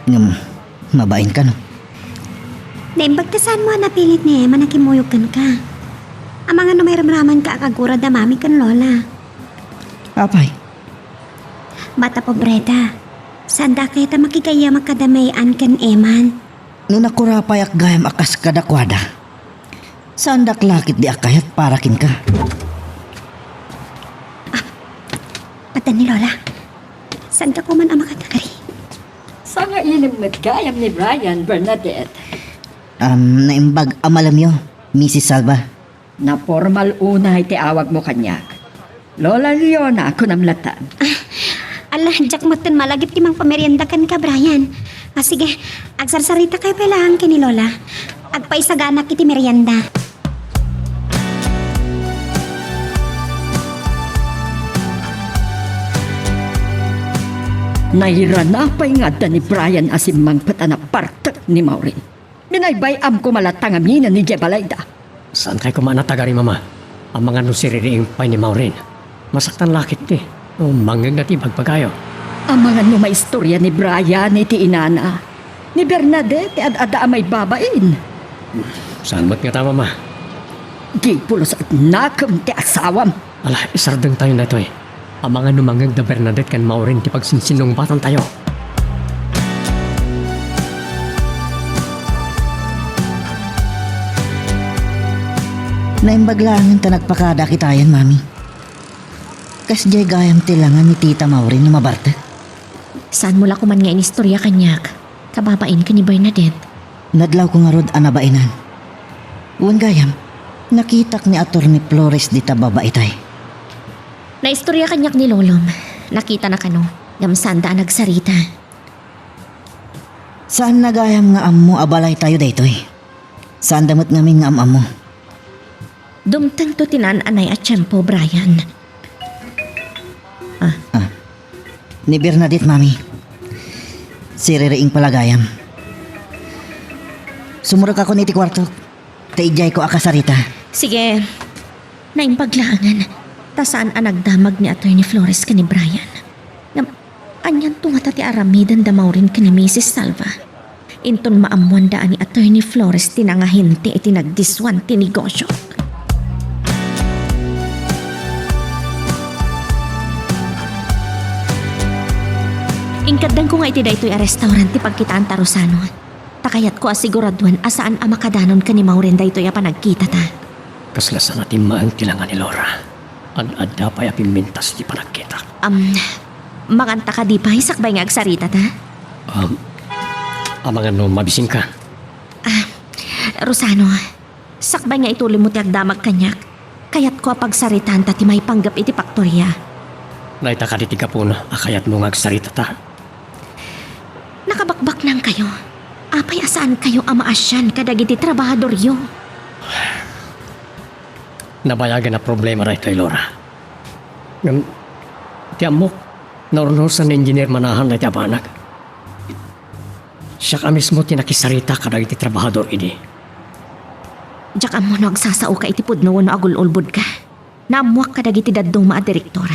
Ngem, mabain kano? Naimbag ta saanmo a napilit ni Eman a kimmuyog kenka. Amangan no mairamramanka a kagura da Mami ken Lola. Apay? Bata pobreta. Saanda kayat a makigayyamak kada may-an ken Eman. No nakurapayak gayam a kas kadakuada, saandak la ketdi a kayat para kenka. Ah, adda ni Lola. Saanka koman a makatagari? Sangailem met gayam ni Brian, Bernadette. Um, naimbag a malamyo, Misis Salva. Napormal unay ti awagmo kaniak. Lola Leona, kunam latta. Ah, ala, diak metten malagip ti mangpamerienda kenka, Brian. Ah, sige, agsarsarita kayo pay laeng ken ni Lola. Agpaisaganak iti merienda. Nairana pay nga adda ni Brian a simmangpet a napartek ni Maureen. Binaybay-am koma latta ngamin idiay balayda. Saan kay koma a natagari, Mama? Amangan no siririing pay ni Maureen. Masaktan la ketdi no mangngegna ti ibagbagayo. Amangan no maistorya ni Brian iti inana. Ni Bernadette ti ad-adda a maibabain. Saan met ngata, Mama? Di pulos a nakem ti asawam. Ala, isardengtayon daytoy. Amangan no mangngegda Bernadette ken Maureen ti pagsinsinungbatantayo. Naimbag laengen ta nagpakada kitayen, Mami. Kasdiay gayam ti langa ni Tita Maureen no mabartek. Saanmo la koman nga inistorya kaniak, kababain ken ni Bernadette? Nadlawko ngarud a nabainan. Wen gayam, nakitak ni Attorney Flores dita babaitay. Naistorya kaniak ni Lolom. Nakitana kano, ngem saanda a nagsarita. Saanna gayam nga ammo a balaytayo daytoy. Saanda met ngamin nga am-ammo. Dumtengto ti naan-anay a tiempo, Brian. Ah. Ah. Ni Bernadette, Mami. Siririing pay la gayam. Sumurekakon iti kuartok. Ta idiayko a kasarita. Sige. Naimbag laengen. Ta saan a nagdamag ni Attorney Flores ken ni Brian. Ngem, anianto ngata ti aramiden da Maureen ken ni Misis Salva? Inton maammoanda a ni Attorney Flores ti nangahente iti nagdiswan ti negosio. Inkaddanko nga iti daytoy a restaurant ti pagkitaanta, Rosano. Ta kayatko a siguraduen a saan a makadanon ken ni Maureen daytoy a panagkitata. Kasla saan a timmaeng ti langa ni Laura. Ad-adda pay a pimmintas ti panagkitak. Am, manganta kadi pay sakbay nga agsaritata? Am, amangan no mabisinka. Ah, Rosano, sakbay nga itulimo ti agdamag kaniak, kayatko a pagsaritaanta ti maipanggep iti faktoria. Dayta kadi ti gapuna a kayatmo nga agsaritata? Nakabakbaknangkayo. Apay a saankayo a maasian kadagiti trabahadoryo? Nabayagen a problema daytoy, Laura. Ngem, ti ammok, naurnosan ni Engineer Manahan dayta a banag. Siak a mismo ti nakisarita kadagiti trabahador idi. Diak ammo no agsasaoka iti pudno wenno agul-ulbodka. Naammoak kadagiti dadduma a direktor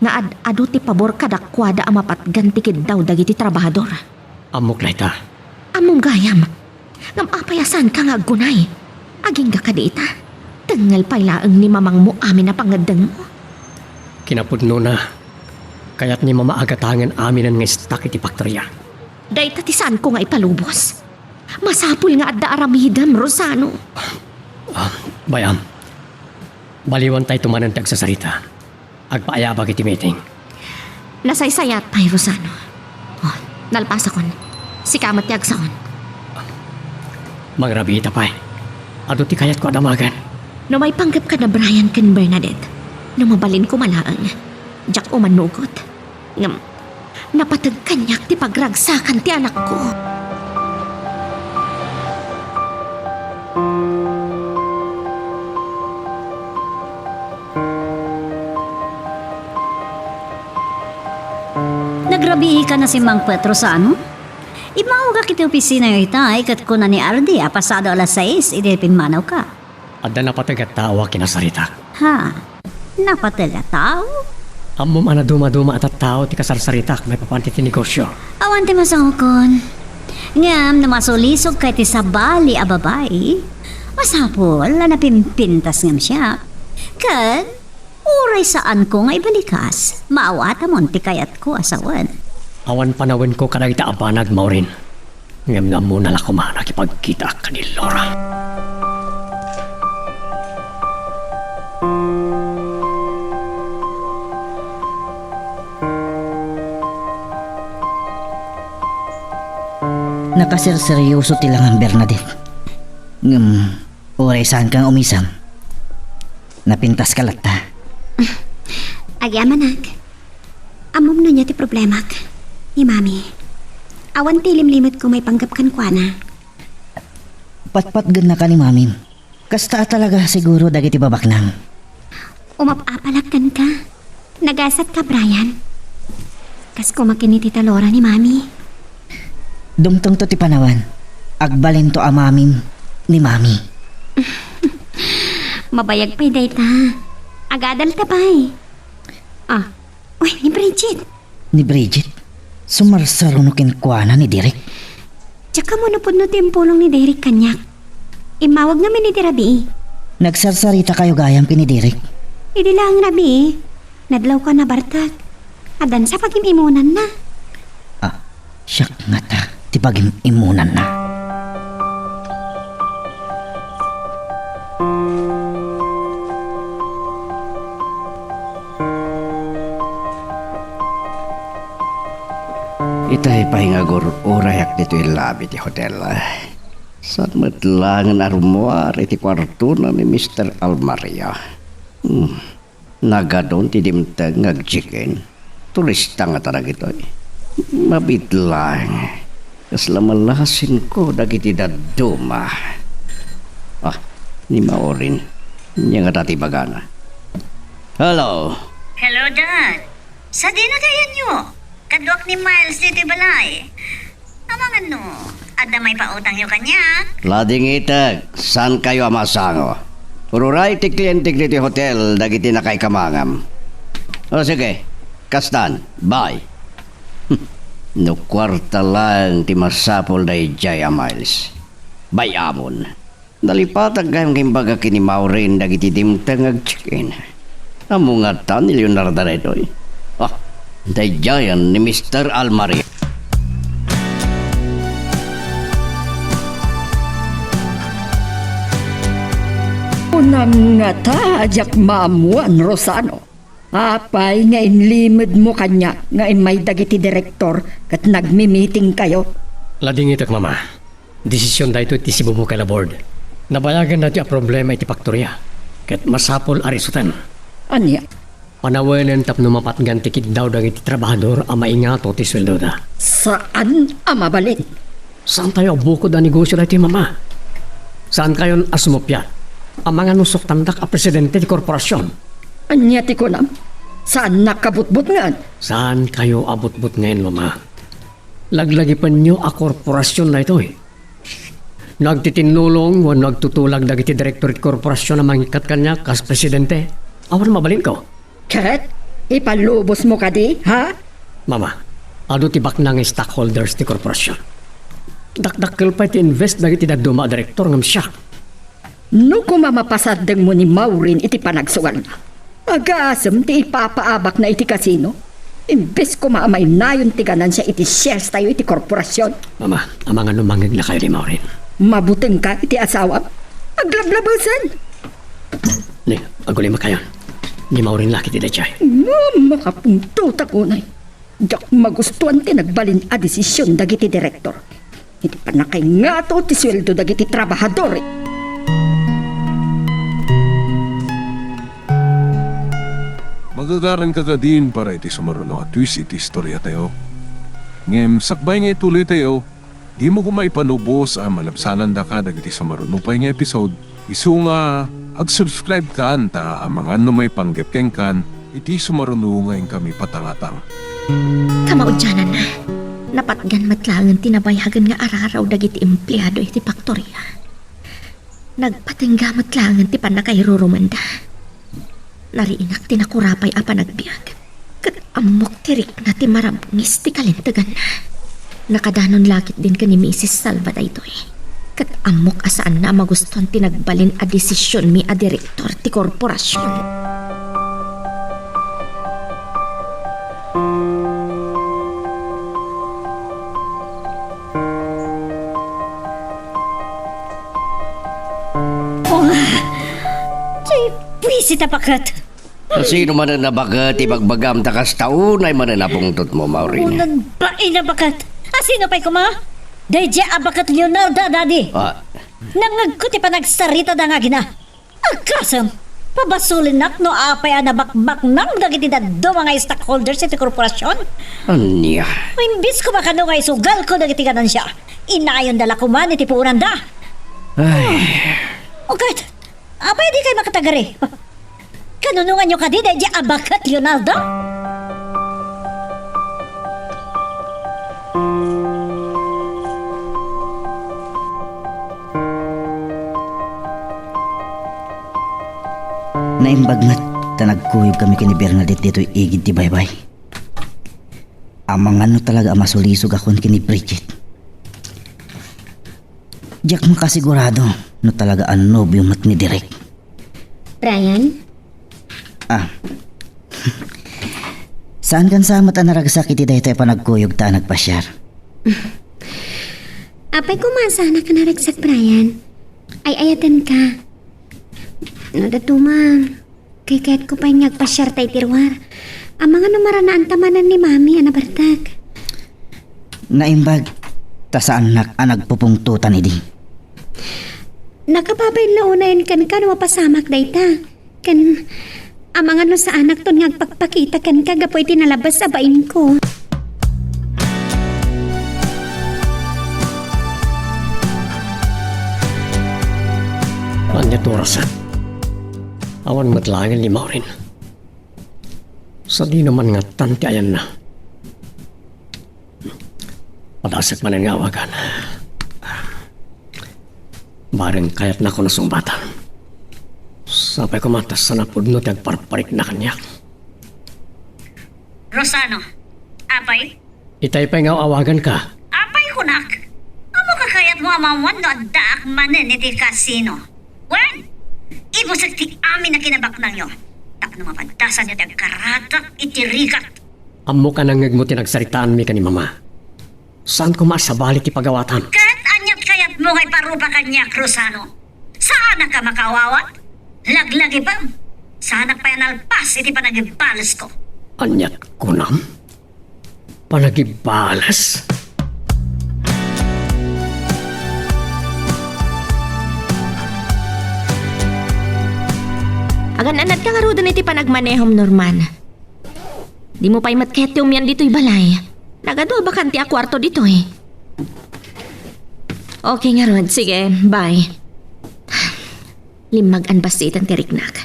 nga ad-adu ti pabor kadakuada a mapatgan ti kiddaw dagiti trabahador. Ammok dayta. Ammom gayam. Ngem apay a saanka nga aggunay? Agingga kadi ita? Tengngel pay laeng ni mamangmo amin a pangngeddengmo. Kinapudnona, kayat ni Mama a gatangen aminen nga istak iti faktoria. Dayta ti saanko nga ipalubos. Masapul nga adda aramidem, Rosano. Ah, bay-am. Baliwantayto manen ti agsasarita. Agpaayabak iti meeting. Nasaysayat pay, Rosano. Oh, nalpasakon. Sika met ti agsaon. Mangrabiita pay. Adu ti kayatko a damagen. No maipanggepka da Brian ken Bernadette, no mabalin koma laeng, diak umannugot. Ngem, napateg kaniak ti pagragsakan ti anakko. Nagrabiika na simmangpet, Rosano? Immawagak iti opisinayo itay ket kuna ni Ardi a pasado alas sais idi pimmanawka. Adda napateg a tao a kinasaritak. Ha? Napateg a tao? Ammom a naduma-duma a tattao ti kasarsaritak maipapan iti negosio. Awan ti masaokon. Ngem no masulisogka iti sabali a babai, masapul a napimpintas ngem siak. Ken uray saanko nga ibalikas, maawatamon ti kayatko a sawen. Awan panawenko kadagita a banag, Maureen. Ngem ammona la koma nakipagkitaak ken ni Laura. Nakaserseryoso ti langan, Bernadette. Ngem, uray saanka nga umisem, napintaska latta. Agyamanak. Ammom no ania ti problemak, ni Mami. Awan ti ilimlimetko maipanggep kenkuana. Patpatgennaka ni Mamim. Kasta a talaga siguro dagiti babaknang. Umap-apalak kenka. Nagasatka, Brian. Kas koma ken ni Tita Laura ni Mami. Dumtengto ti panawen. Agbalinto a mamim ni Mami. Mabayag pay dayta. Agadalta pay. Ah, uy, ni Bridget. Ni Bridget? Sumarsaruno kenkuana ni Derek. Diak ammo no pudno ti impulong ni Derek kaniak. Immawag ngamin iti rabii. Nagsarsarita kayo gayam ken ni Derek? Idi laeng rabii, nadlawko a nabartek. Addan sa pagim-imunanna. Ah, siak ngata ti pagim-imunanna. Itay pay nga agur-urayak ditoy labi ti hotel. Saan met laeng a rummuar iti kuartona ni Mister Almaria. Hmm. Nagadun ti dimteng nga agcheck-in. Turista ngata dagitoy. Mabiit laeng. Kasla malasinko dagiti dadduma. Ah, ni Maureen. Ania ngata ti ibagana? Hello. Hello, Dad. Sadino ti ayanyo? Kaduak ni Miles ditoy balay. Amangan no, adda maipautangyo kaniak? Ladingitek, saankayo a masango. Ururay ti klientek ditoy hotel dagiti nakaikamangam. O sige, kastan, bye. No kuarta laeng ti masapul daydiay a Miles. Bay-amon. Nalipatak gayam nga imbaga ken ni Maureen dagiti dimteng nga agcheck-in. Ammo ngata ni Leonarda daytoy? Ah, daydiayen ni Mister Almaria. Kunam ngata a diak maammuan, Rosano. Apay nga inlimedmo kaniak nga immay dagiti direktor ket nagmi-meetingkayo? Ladingitek, Mama. Desisyon daytoy ti sibubukay a board. Nabayagan daytoy a problema iti faktoria, ket masapul a risuten. Ania? Panawenen tapno mapatgan ti kiddaw dagiti trabahador a maingato ti sueldoda. Saan a mabalin? Saantayo a bukod a negosyo daytoy, Mama. Saankayon a sumuppiat? Amangan no suktandak a presidente ti korporasyon. Ania ti kunam? Saannak a butbutngen? Saankayo a butbutngen, Mama. Laglagipenyo a korporasyon daytoy. No agtitinnulong wenno agtutulag dagiti direktor ti korporasyon a mangikkat kaniak kas presidente, awan mabalinko. Ket ipalubosmo kadi, ha? Mama, adu ti baknang nga stockholders ti korporasyon. Dakdakkel pay ti invest dagiti dadduma a direktor ngem siak. No koma mapasardengmo ni Maureen iti panagsugalna, agasem ti ipapaabakna iti kasino. Imbes koma a mainayon ti ganansia iti shares tayo iti korporasyon. Mama, amangan no mangeglakayo ni Maureen. Mabutengka iti asawam? Aglablabesen! Ni, agulimek kayon. Ni Maureen la ket daydiay. Ngem makapungtotak unay. Diak magustuan ti nagbalin a desisyon dagiti direktor iti pannakaingato ti sueldo dagiti trabahador. Magagaranka kadin para iti sumaruno a twist iti istoriatayo. Ngem sakbay nga ituloytayo, dimo koma ipanubos a malabsanandaka dagiti sumaruno pay nga episode. Isu nga, ag-subscribe kan ta amangan no maipanggep kenkan iti sumaruno nga inkami patangatang. Kamaudiananna, napatgan met laengen ti nabayagen nga araraw dagiti empleado iti faktoria. Nagpatengga met laengen ti pannakairurumenda. Nariinak ti nakurapay a panagbiag, ket ammok ti rikna ti marabngis ti kalinteganna. Nakadanon la ketdin ken ni Misis Salva daytoy, ket ammok a saanna a magustuan ti nagbalin a desisionmi a direktor ti korporasyon. Ti buisit a baket! Asino manen a baket ti ibagbagam ta kasta unay manen a pungtotmo, Maureen? Unan bain a baket! Asino pay koma? Daydiay a baket Leonarda, Daddy! Ah. Nangngegko ti panagsaritada nga agina. Agasem, pabasolennak no apay a nabakbaknang dagiti dadduma nga stockholders iti korporasyon? Ania? Imbis koma kano nga isugalko dagiti ganansia, inayonda la koman iti puonanda. Ay. O ket, apay a dikay makatagari? Kanunonganyo kadi daydiay a baket Leonarda? Naimbag met ta nagkuyogkami ken ni Bernadette ditoy igid ti baybay. Amangan no talaga a masulisogakon ken ni Bridget. Diak makasigurado no talaga a nobio met ni Derek. Brian? Ah. Saankan sa met a naragsak iti daytoy a panagkuyog ta a nagpasiar? Apay koma a saanak a naragsak, Brian. Ay-ayatenka. No datuma, kaykayatko pay nga agpasiarta iti ruar. Amangan no maranaanta manen ni Mami a nabartek. Naimbag, ta saannak a nagpupungtotan idi. Nakababain la unayen kenka no mapasamak dayta. Ken, amangan no saanakton nga agpakpakita kenka gapu iti nalabas a bainko. Ania ti orasen? Awan met laengen ni Maureen. Sadino man ngarud ti ayanna? Padasek manen nga awagan. Bareng kayatnakon a sungbatan. Sapay koma ta saan a pudno ti agparparikna kaniak. Rosano, apay? Itay pay nga awaganka. Apay kunak? Ammoka kayatmo a maammuan no addaak manen iti kasino? Wen, ibusek ti amin a kinabaknangyo tapno mapaddasanyo ti agkaratak iti rigat. Ammoka nangngegmo ti nagsaritaanmi ken ni Mama. Saan koma a sabali ti pagawatam. Ket ania ti kayatmo nga iparupa kaniak, Rosano? Saanak a makaawawat? Laglagipem. Saanak pay a nalpas iti panagibalesko. Ania ti kunam? Panagibales? Agan-anadka ngaruden iti panagmanehom, Norman. Dimo pay met kayat ti umian ditoy balay. Nagadu a bakante a kuarto ditoy. Okay ngarud, sige, bye. Limmag-an bassiten ti riknak.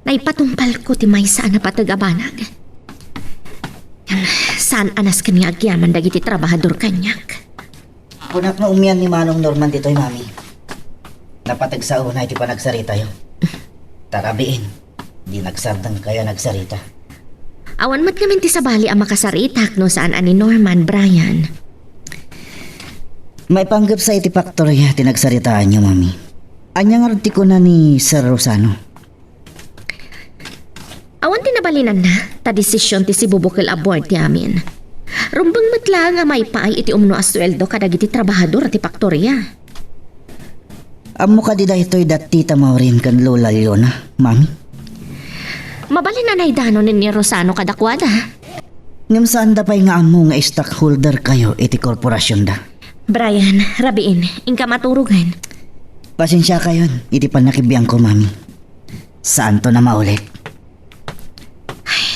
Naipatungpalko ti maysa a napateg a banag. Saan a nasken nga agyaman dagiti trabahador kaniak. Kunak nga umian ni Manong Norman ditoy, Mami. Napateg sa unay ti panagsaritayo. Ta rabiin, di nagsardengkayo a nagsarita. Awan met ngamin ti sabali a makasaritak no saan a ni Norman, Brian. Maipanggepsa iti faktoria ti nagsaritaanyo, Mami. Ania ngarud ti kuna ni Sir Rosano? Awan ti nabalinanna, ta desisyon ti sibubukel a board ti amin. Rumbeng met laeng a maipaay iti umno a sueldo kadagiti trabahador ti faktoria. Ammo kadi daytoy da Tita Maureen ken Lola Leona, Mami? Mabalin a naidano ni Rosano kadakuada. Ngem saanda pay nga ammo nga stockholder kayo iti korporasyonda. Brian, rabiin, inka maturogen. Pasensiakayon iti pannakibiangko, Mami. Saanton a maulit. Ay,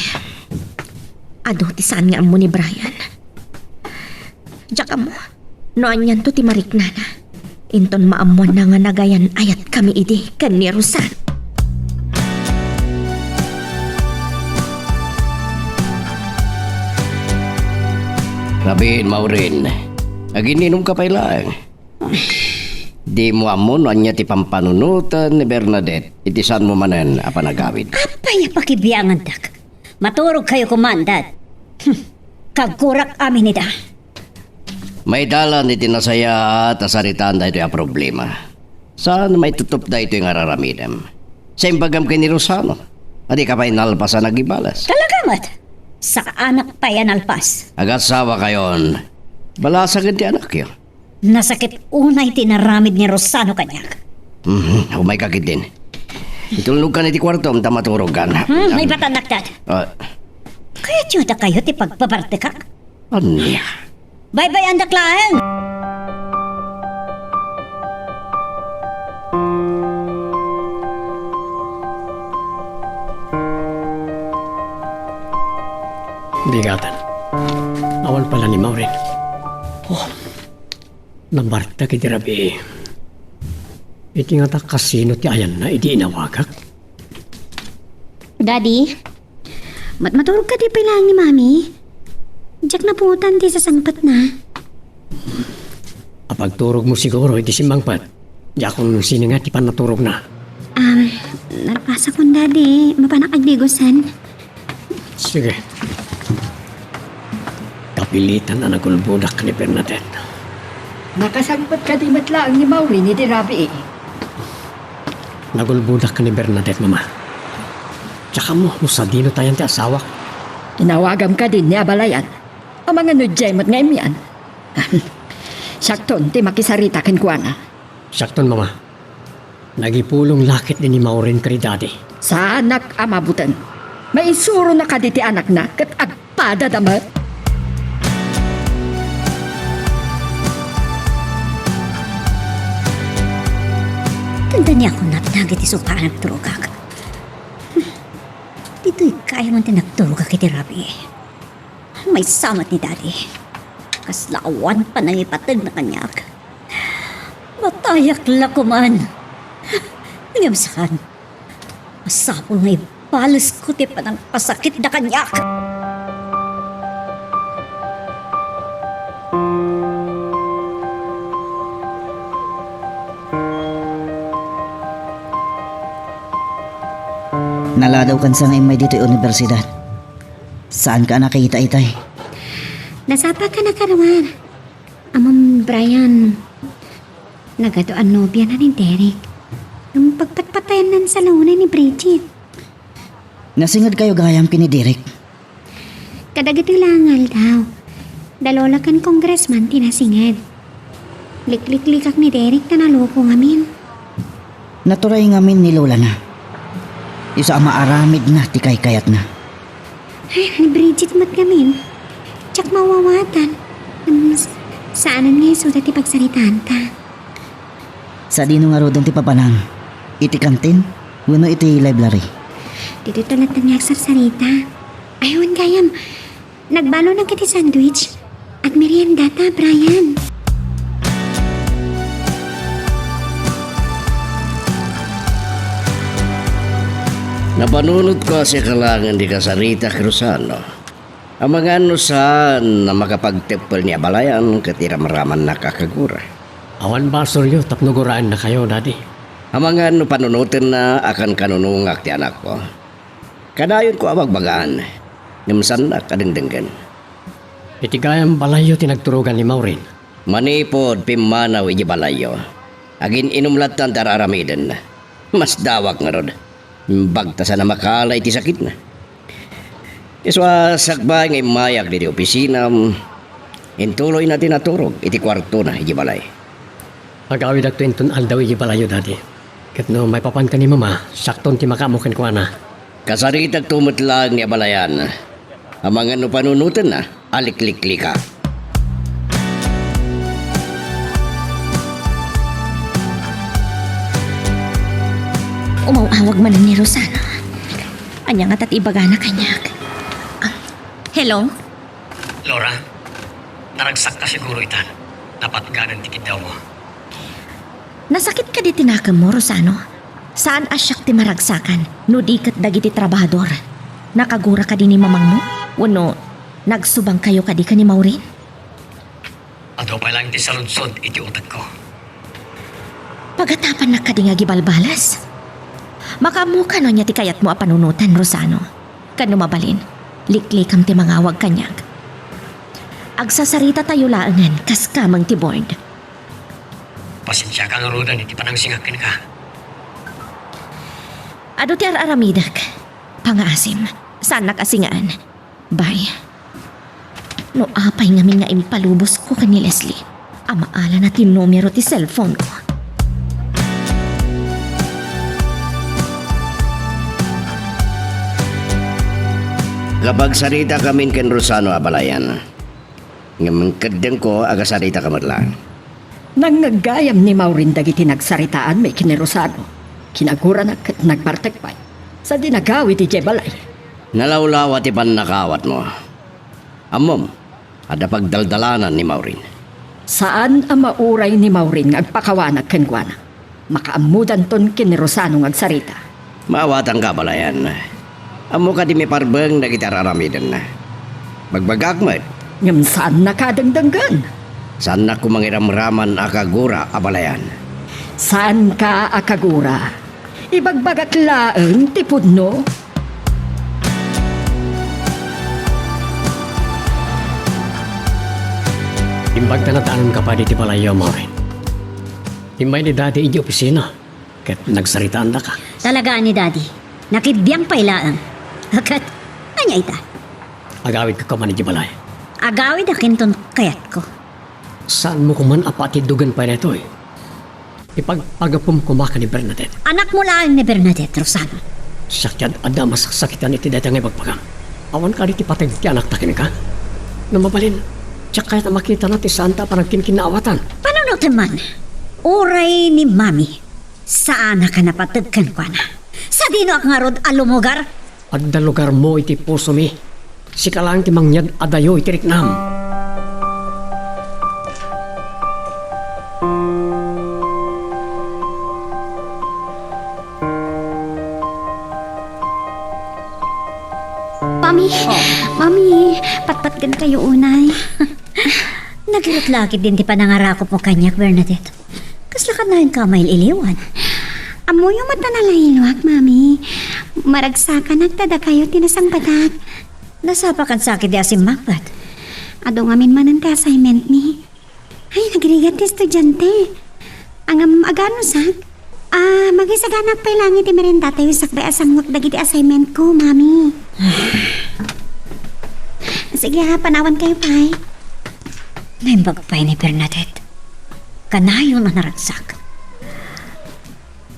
adu ti saan nga ammo ni Brian. Diak ammo no anianto ti mariknana. Inton maammoanna nga nagayan-ayatkami idi ken ni Rosan. Rabiin, Maureen. Aginninumka pay laeng. Dimo ammo no ania ti pampanunoten ni Bernadette iti saanmo manen a panagawid. Apay a pakibiangandak? Maturogkayo koma, Dad. Hmm. Kaggurak amin ida. Maidalan iti nasayaat a saritaan daytoy a problema. Saan maitutup daytoy nga ar-aramidem. Sa imbagam ken ni Rosano, adika pay nalpas a nagibales. Talaga met? Saanak pay a nalpas. Agasawa kayon. Balasaken ti anakyo. Nasakit unay ti inaramid ni Rosano kaniak. Mhm, umayka ketdin. Itulnogkan iti kuartom ta maturogkan. Hmm, naipatannak, Dad. Ah. Kayatyo dakayo ti pagpapartekak? Ania? Baybay-andak laeng! Bigaten. Awan pala ni Maureen. Oh. Nabartek iti rabii. Iti ngata kasino ti ayanna idi inawagak? Daddy, mat-, maturog kadi pay laeng ni Mami? Diak napuotan ti sasangpetna. Apagturogmo siguro iti simmangpet. Diakon sininga ti pannaturogna. Ah, nalpasakon, Daddy. Mapanak agdigosan. Sige. Kapilitan a nagulbodak ni Bernadette. Nakasangpet kadi met laeng ni Maureen iti rabii? Nagulbodak ni Bernadette, Mama. Diak ammo no sadino tayan ti asawak. Inawagam kadi ni abalayan. Amangan no diay met nga immian. Siakton ti makisarita kenkuana. Siakton, Mama. Nagipulong la ketdi ni Maureen ken ni Daddy. Saanak a mabuteng. Maisuronda kadi ti anakna ket agpadada met. Tanda ni ako natnag iti sopa a nagturogak. Ditoy kayo man ti nagturogak iti rabii. Maysa met ni Daddy. Kasla awan panangipategna kaniak. Matayak la koman. Ngem saan. Masapul nga ibalesko ti panangpasakitda kaniak. Naladawkansa nga immay ditoy universidad. Saanka a nakita itay? Nasapaka nakaruar. Ammom, Brian, nagadu a nobiana ni Derek. Ngem pagpatpatayennan sa launay ni Bridget. Nasingedkayo gayam ken ni Derek? Kadagiti la nga aldaw, da lola ken congressman ti nasinged. Likliklikak ni Derek ta naloko ngamin. Naturay ngamin ni lolana. Isu a maaramidna ti kaykayatna. Ay, ni Bridget met ngamin. Diak mawawatan. Ngem s-, saanen nga isuda ti pagsaritaanta. Sadino ngaruden ti papanam? Iti kantin wenno iti library? Ditoy latta nga agsarsarita. Ay, wen gayam. Nagbalon iti sandwich. Agmeriendata, Brian. Napanunotko a siak laengen ti kasaritak, Rosano. Amangan no saan a makapagteppel ni abalayan ket iramramannak a kagura. Awan basolyo tapno guraennakayo, Daddy. Amangan no panunotenna a kankanunongak ti anakko. Kadayonko a bagbagaan, ngem saannak a dengdenggen. Iti gayam balayyo ti nagturogan ni Maureen. Manipud pimmanaw idiay balayyo, agin-inom lattan ti ar-aramiden. Masdawak ngarud. Imbag ta saan a makala iti sakitna. Isu a sakbay nga immayak ditoy opisinam, intuloyna ti naturog iti kuartona idiay balay. Agawidakto inton aldaw idiay balayyo, Daddy. Ket no maipapanka ni Mama, siakton ti makaammo kenkuana. Kasaritakto met laeng ni abalayan. Amangan no panunotenna a likliklika. Umaw-awag manen ni Rosano. Ania ngata ti ibagana kaniak? Ah, hello? Laura, naragsakka siguro itan. Napatganen ti kiddawmo. Nasakit kadi ti nakemmo, Rosano? Saan a siak ti maragsakan no di ket dagiti trabahador. Nakagura kadi ni mamangmo? Wenno nagsubangkayo kadi ken ni Maureen? Adu pay laeng ti saludsod iti utekko. Pagatapannak kadi nga agibalbalas? Makaammoka no ania ti kayatmo a panunotan, Rosano. Ken no mabalin, liklikam ti mangawag kaniak. Agsasaritatayo laengen kas kameng ti board. Pasensiaka ngaruden iti panangsingak kenka. Adu ti ar-aramidek. Pangaasim, saannak a singaan. Bye. No apay ngamin nga impalubosko ken ni Leslie, amaalana ti numero ti cellphone-ko. Kapagsarita kamin ken Rosano a balayan. Ngem keddengko, agasaritaka met laeng. Nangngeg gayam ni Maureen dagiti nagsaritaanmi ken ni Rosano. Kinagurana ket nagbartek pay. Sadi nagawid idiay balay. Nalawlawa ti pannakaawatmo. Ammom, adda pagdaldalanan ni Maureen. Saan a mauray ni Maureen nga agpakawanak kenkuana. Makaammodanton ken ni Rosano nga agsarita. Maawatanka a balayan. Ammo kadi miparbeng dagiti ar-aramidenna. Bagbagak met. Ngem saannaka a dengdenggen. Saannak koma nga iramraman a kagura a balayan. Saanka a kagura. Ibagbagak laeng ti pudno. Imbag ta nataenka pay ditoy balayyo, Maureen. Immay ni Daddy idiay opisina, ket nagsaritaandaka. Talaga ni Daddy. Nakibiang pay laeng. Ket, ania ita? Agawidka koma idiay balay. Agawidak inton kayatko. Saanmo koma a patiddogen pay daytoy? Ipagpagapom koma ken ni Bernadette. Anakmo laeng ni Bernadette, Rosano. Siak ti ad-, adda a masaksakitan iti dayta nga ibagbagam. Awan kadi ti pateg ti anakta kenka? No mabalin, diak kayat a makitana ti saanta a panagkinkinnaawatan. Panunotem man, uray ni Mami, saanak a napateg kenkuana. Sadinoak ngarud a lumugar? Adda lugarmo iti pusomi. Sika laeng ti mangyad-adayo iti riknam. Mami, Oh. Mami, patpatgenkayo unay. Nagirut la ketdin ti panangarakopmo kaniak, Bernadette. Kasla kanayon ka a mail-iliwan? Ammoyo met a nalailwak, Mami. Maragsakanak ta dakayo ti nasangbatak. Nasapakan sa ket ti asimmangbat. Adu ngamin manen ti assignment mi. Ay, nagrigat ti estudiante. Ngem, agano sak? Ah, magisaganak pay laeng iti meriendatayo sakbay a sanguek dagiti assignment ko, Mami. Sige, ha, panawankayo pay. Naimbag pay ni Bernadette. Kanayon a naragsak.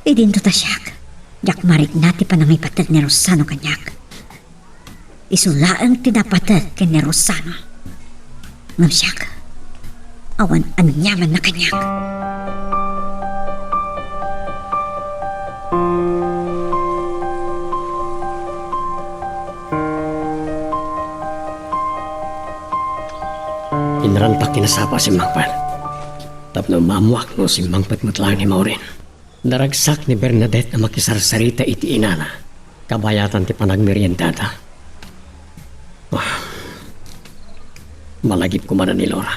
Idinto ta siak, diak marikna ti panangipateg ni Rosano kaniak. Isu laeng ti napateg ken ni Rosano. Ngem siak, awan aniamanna kaniak. Inrantak ti nasapa a simmangpet. Tapno maammoak no simmangpet met laeng ni Maureen. Naragsak ni Bernadette a makisarsarita iti inana, kabayatan ti panagmeriendada. Ah, malagip koma ni Laura.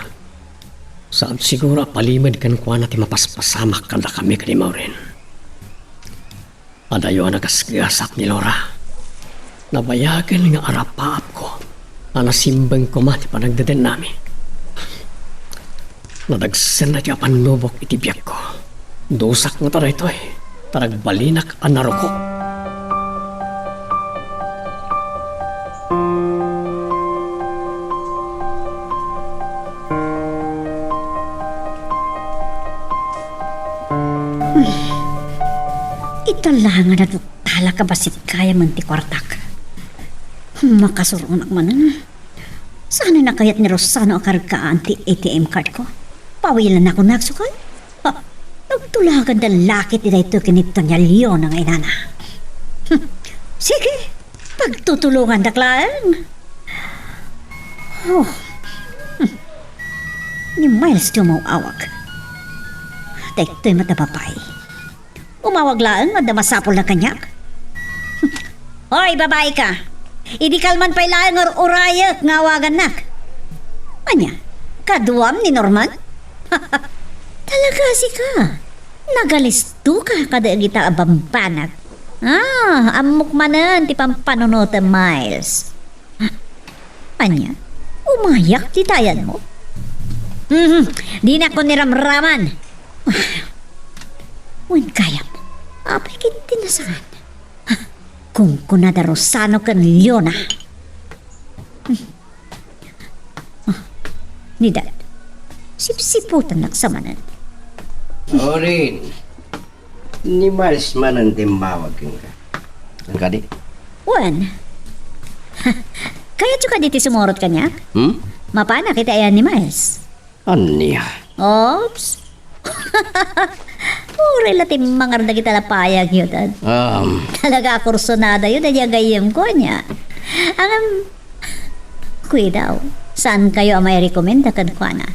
Saan siguro a palimed kenkuana ti mapaspasamak kadakami ken ni Maureen. Adayo a nagasgasak ni Laura. Nabayagen nga arapaapko a nasimbeng koma ti panagdedennami. Nadagsenna ti apannubok iti biagko. Dusak ngata daytoy, ta nagbalinak a narukok. Ita la nga naduttalak a bassit gayam ti kuartak. Makasuronak manen. Saan a kayat ni Rosano a kargaan ti A T M card ko? Pawilannak a nagsukal? Ha, nagtulaganda la ketdi daytoy ken ni Doña Leona nga inana. Hmm, sige, pagtutulongandak laeng. Oh. Hmm. Ni Miles ti umaw-awag. Daytoy met a babai. Umawag laeng, adda masapulna kaniak. Hoy, babai ka! Idi kalman pay laeng nga ur-urayek nga awagannak. Ania, kaduam ni Norman? Talaga sika? Nagalisto ka kadagita a bambanag. Ah, ammok manen ti pampanunotem, Miles. Ania? Umayak ti tayanmo? Mhm, dinakon ni ramraman. Wen gayam, apay ket ti nasaan? Kunkunada Rosano ken Leona. Ah, ni Dad. Sipsiputannak sa manen. Orin. Ni Miles manen ti immawag kenka. Saan kadi? Wen. Kayatyo kadi ti sumurot kaniak? Hmm? Mapanak iti ayan ni Miles. Ania? Oops. Uray la ti mangar dagita lapayag, Dad. Um. Talaga a kursunada yo, Dad, ya gayyem ko, ania? Angam, kuidaw, saan kayo a mairekomenda kenkuana?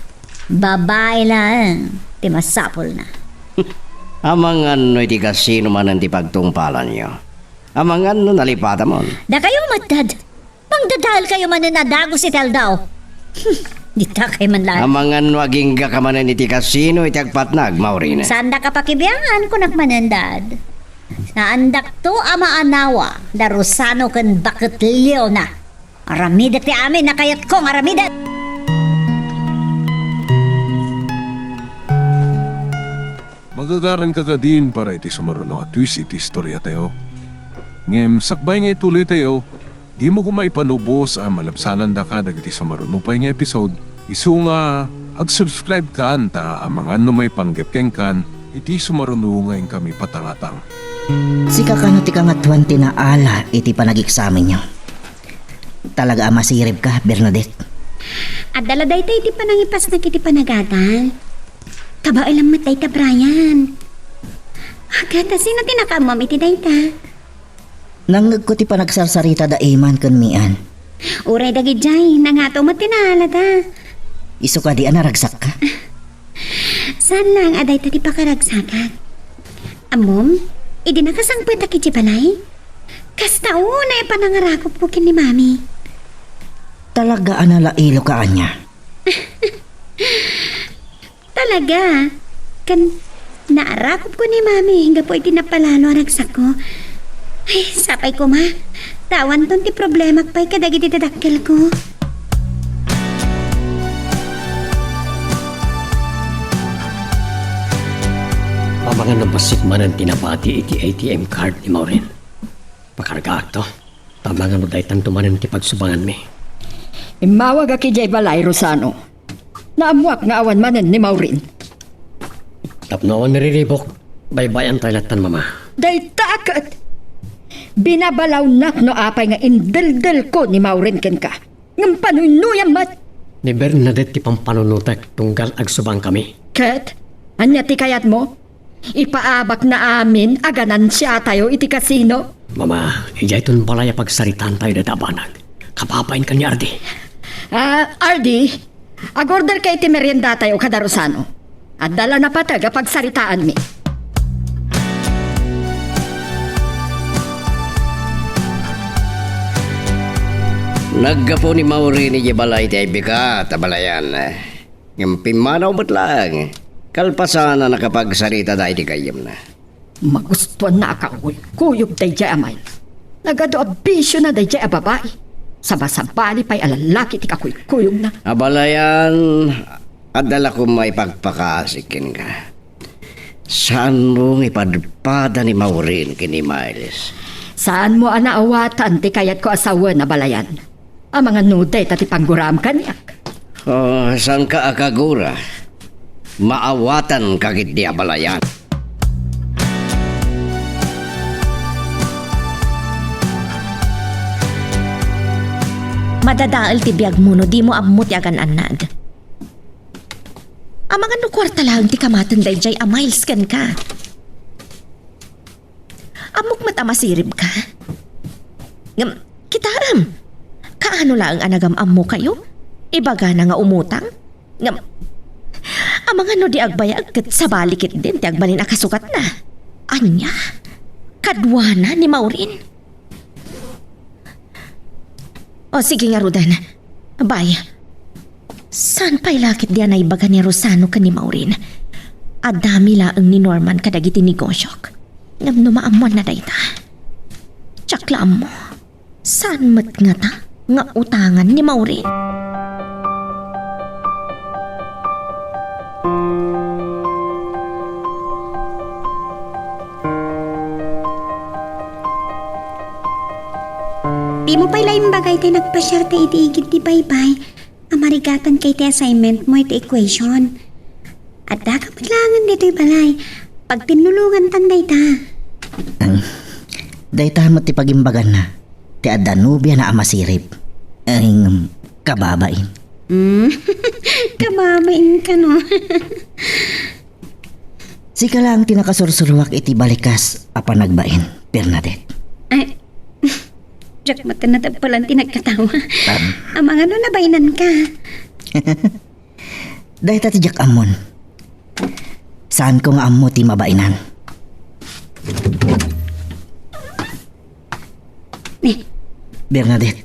Babai laeng ti masapulna. Amangan no iti kasino manen ti pagtungpalanyo. Amangan no nalipatamon. Dakayo met, Dad. Mangdadael kayo manen a dagus iti aldaw. Dita kay man laeng. Amangan no agingga ka manen iti kasino iti agpatnag, Maureen. Saandak a pakibiangan, kunak manen, Dad. Naandakto a maanawa da Rosano ken baket Leona. Aramidek ti amin a kayatko nga aramiden. Magagaranka kadin para iti sumaruno a twist iti istoriatayo. Ngem sakbay nga ituloytayo, dimo koma ipanubos a malabsanandaka dagiti sumaruno pay nga episode, isu nga ag-subscribe kan ta amangan no maipanggep kenkan iti sumaruno nga inkami patangatang. Sika kano ti kangatoan ti naala iti panageksamenyo? Talaga a masiribka, Bernadette? Adda la dayta iti panangipasnak iti panagadal. Kabaelam met dayta, Brian. Agata, sino ti nakaammom iti dayta? Nangngegko ti panagsarsarita da Eman ken Mian. Uray dagidiay, nangato met ti naalada. Isu kadi a naragsakka? Saan laeng a dayta ti pakaragsakak. Ammom, idi nakasangpetak idiay balay, kasta unay a panangarakupko ken ni Mami. Talaga a nalailoka ania? Talaga? Ken naarakupko ni Mami gapu iti napalalo a ragsakko. Ay, sapay koma. Ta awanton ti problemak pay kadagiti dadakkelko. Amangan no bassit manen ti nabati iti A T M card ni Maureen. Pakargaakto. Amangan no daytanto manen ti pagsubanganmi. Immawagak idiay balay, Rosano. Naammoak nga awan manen ni Maureen. Tapno awan miriribuk, baybay-antay lattan, Mama. Dayta ket, binabalawnak no apay nga indeldelko ni Maureen kenka. Ngem panuynuyam met. Ni Bernadette ti pampanunotek tunggal agsubangkami. Ket, ania ti kayatmo? Ipaabakna amin a ganansiatayo iti kasino? Mama, idiayton balay a pagsaritaantayo dayta a banag. Kababain ken ni Ardi. Ah, Ardi, ag-orderka iti meriendatayo kada Rosano. Adda la napateg a pagsaritaanmi. Naggapu ni Maureen idiay balay ti ay bigat a balayan. Ngem pimmanaw met laeng, kalpasan a nakapagsaritada iti gayyemna. Magustuanna a kakuykuyog daydiay a Miles. Nagadu a bisiona daydiay a babai. Sabasabali pay a lallaki ti kakuykuyogna. Abalayan, adda la koma ipakpakasik kenka. Saanmo nga ipadpada ni Maureen ken ni Miles? Saanmo a naawatan ti kayatko a sawen, Abalayan? Amangan no dayta ti pagguram kaniak. Oh, saanka a kagura? Maawatanka ketdi, Abalayan. Madadael ti biagmo no dimo ammo ti agan-annad. Amangan no kuarta laeng ti kamaten daydiay a Miles kenka. Ammok met a masiribka. Ngem, kitaem, kaano laeng a nagam-ammokayo? Ibagana nga umutang? Ngem, amangan no di agbayag ket sabali ketdin ti agbalin a kasukatna. Ania? Kaduana ni Maureen? O, sige ngaruden. Bay, saan pay la ketdi a naibaga ni Rosano ken ni Maureen? Addami laeng ni Norman kadagiti negosiok. Ngem no maammoanna dayta, diak la ammo. Saan met ngata nga utangan ni Maureen? Dimo pay la imbagay ti nagpasiarta iti igid ti baybay a marigatanka iti assignment mo iti equation. Addaka met laengen ditoy balay. Pagtinnulongantan dayta. Ang, dayta met ti pagimbaganna ti adda nobiana a masirib. Ang, kababain. Mm. Kababain kano. Sika laeng ti nakasursuruak iti balikas a panagbain, Bernadette. Ay, diak met natagpalan ti nagkatawa. Tam- Amangan no nabainanka. Dayta ti diak ammon. Saanko nga ammo ti mabainan. Ni. Bernadette,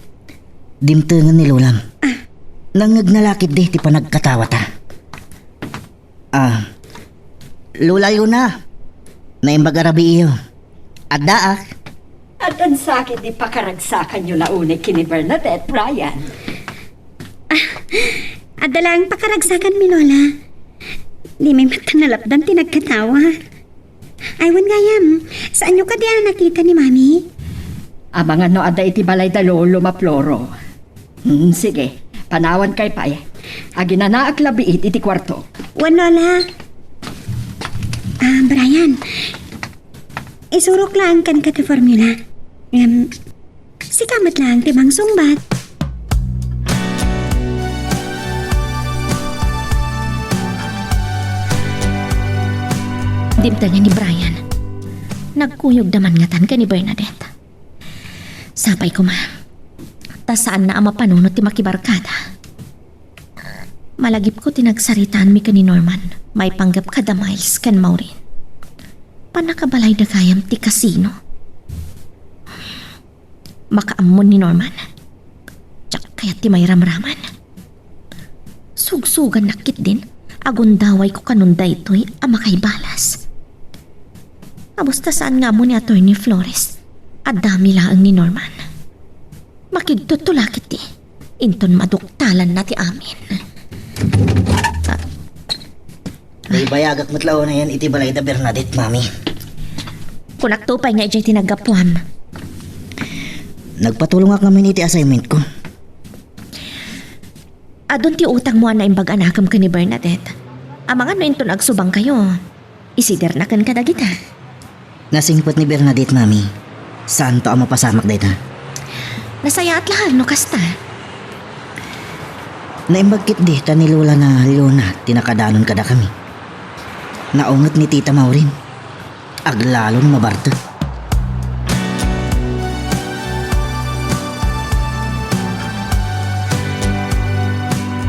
dimtengen ni Lolam. Ah. Nangngegna la ketdi ti panagkatawata. Ah, Lola Yuna, naimbag a rabiiyo. Addaak. Addan sakit ti pakaragsakanyo la unay ken ni Bernadette, Brian? Ah, adda laeng pakaragsakanmi, Lola. Dimi met nalapdan ti nagkatawa. Ay, wen gayam, saanyo kadi a nakita ni Mami? Amangan no adda iti balay da Lolo Maploro. Hmm, sige, panawankayo pay. Aginanaak la biit iti kuarto. Wen, Lola. Ah, Brian, isurok laeng kenka ti formula. Em, sika met laeng ti mangsungbat. Dimtengen ni Brian. Nagkuyogda man ngatan ken ni Bernadette. Sapay koma, ta saanna a mapanunot ti makibarkada. Malagipko ti nagsaritaanmi ken ni Norman maipanggep kada Miles ken Maureen. Pannakabalayda gayam ti kasino. Makaammon ni Norman. Diak kayat ti mairamraman. Sugsugannak ketdin, agundawayko kanon daytoy a makaibalas. Abus ta saan nga ammo ni Attorney Flores, addami laeng ni Norman. Makigtutto la ketdi, inton maduktalanna ti amin. Ah. Baybayagak met la unayen iti balay da Bernadette, Mami. Kunakto pay nga idiay ti naggapuam. Nagpatulongak ngamin iti assignment ko. Adun ti utangmo a naimbag a nakem ken ni Bernadette. Amangan no inton agsubangkayo, isiderna kenka dagita. Nasingpet ni Bernadette, Mami. Saanto a mapasamak dayta. Nasayaat laeng no kasta. Naimbag ketdi ta ni Lola na Leona ti nakadanon kadakami. Naunget ni Tita Maureen. Aglalon mabartek.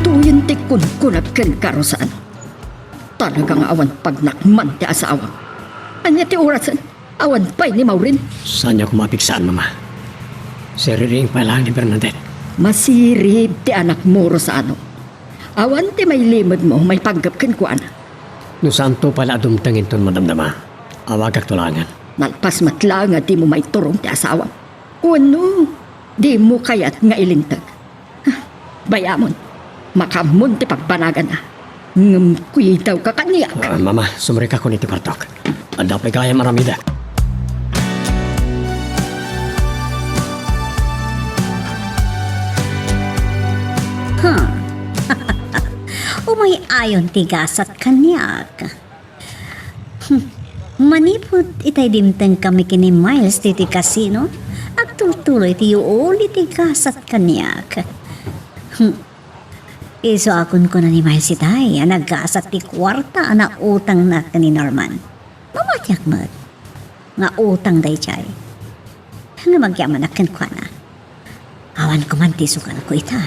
Tuyen ti kunkunak kenka, Rosano. Talaga nga awan pagnakman ti asawam. Ania ti orasen? Awan pay ni Maureen? Saanyo koma a pigsaan, Mama. Siririing pay laeng ni Bernadette. Masirib ti anakmo, Rosano. Awan ti mailimedmo maipanggep kenkuana. No saanto pay la a dumteng inton madamdama, awagakto laengen. Nalpas met laeng a dimo maiturong ti asawam. Wenno, dimo kayat nga ilinteg. Bay-amon, makaammon ti pagbanaganna. Ngem kuidawka kaniak. Ah, Mama, sumrekakon iti kuartok. Adda pay gayam aramidek. Hmm. Umay-ayon ti gasat kaniak. Hmm. Manipud itay dimtengkami ken ni Miles ditoy kasino, agtultuloy ti yuul iti gasat kaniak. Hmm. Isu a kunkuna ni Miles itay a naggasat ti kuarta a nautangna ken ni Norman. Mamatiak met nga utang daydiay. Ngem agyamanak kenkuana. Awan koman ti isugalko ita.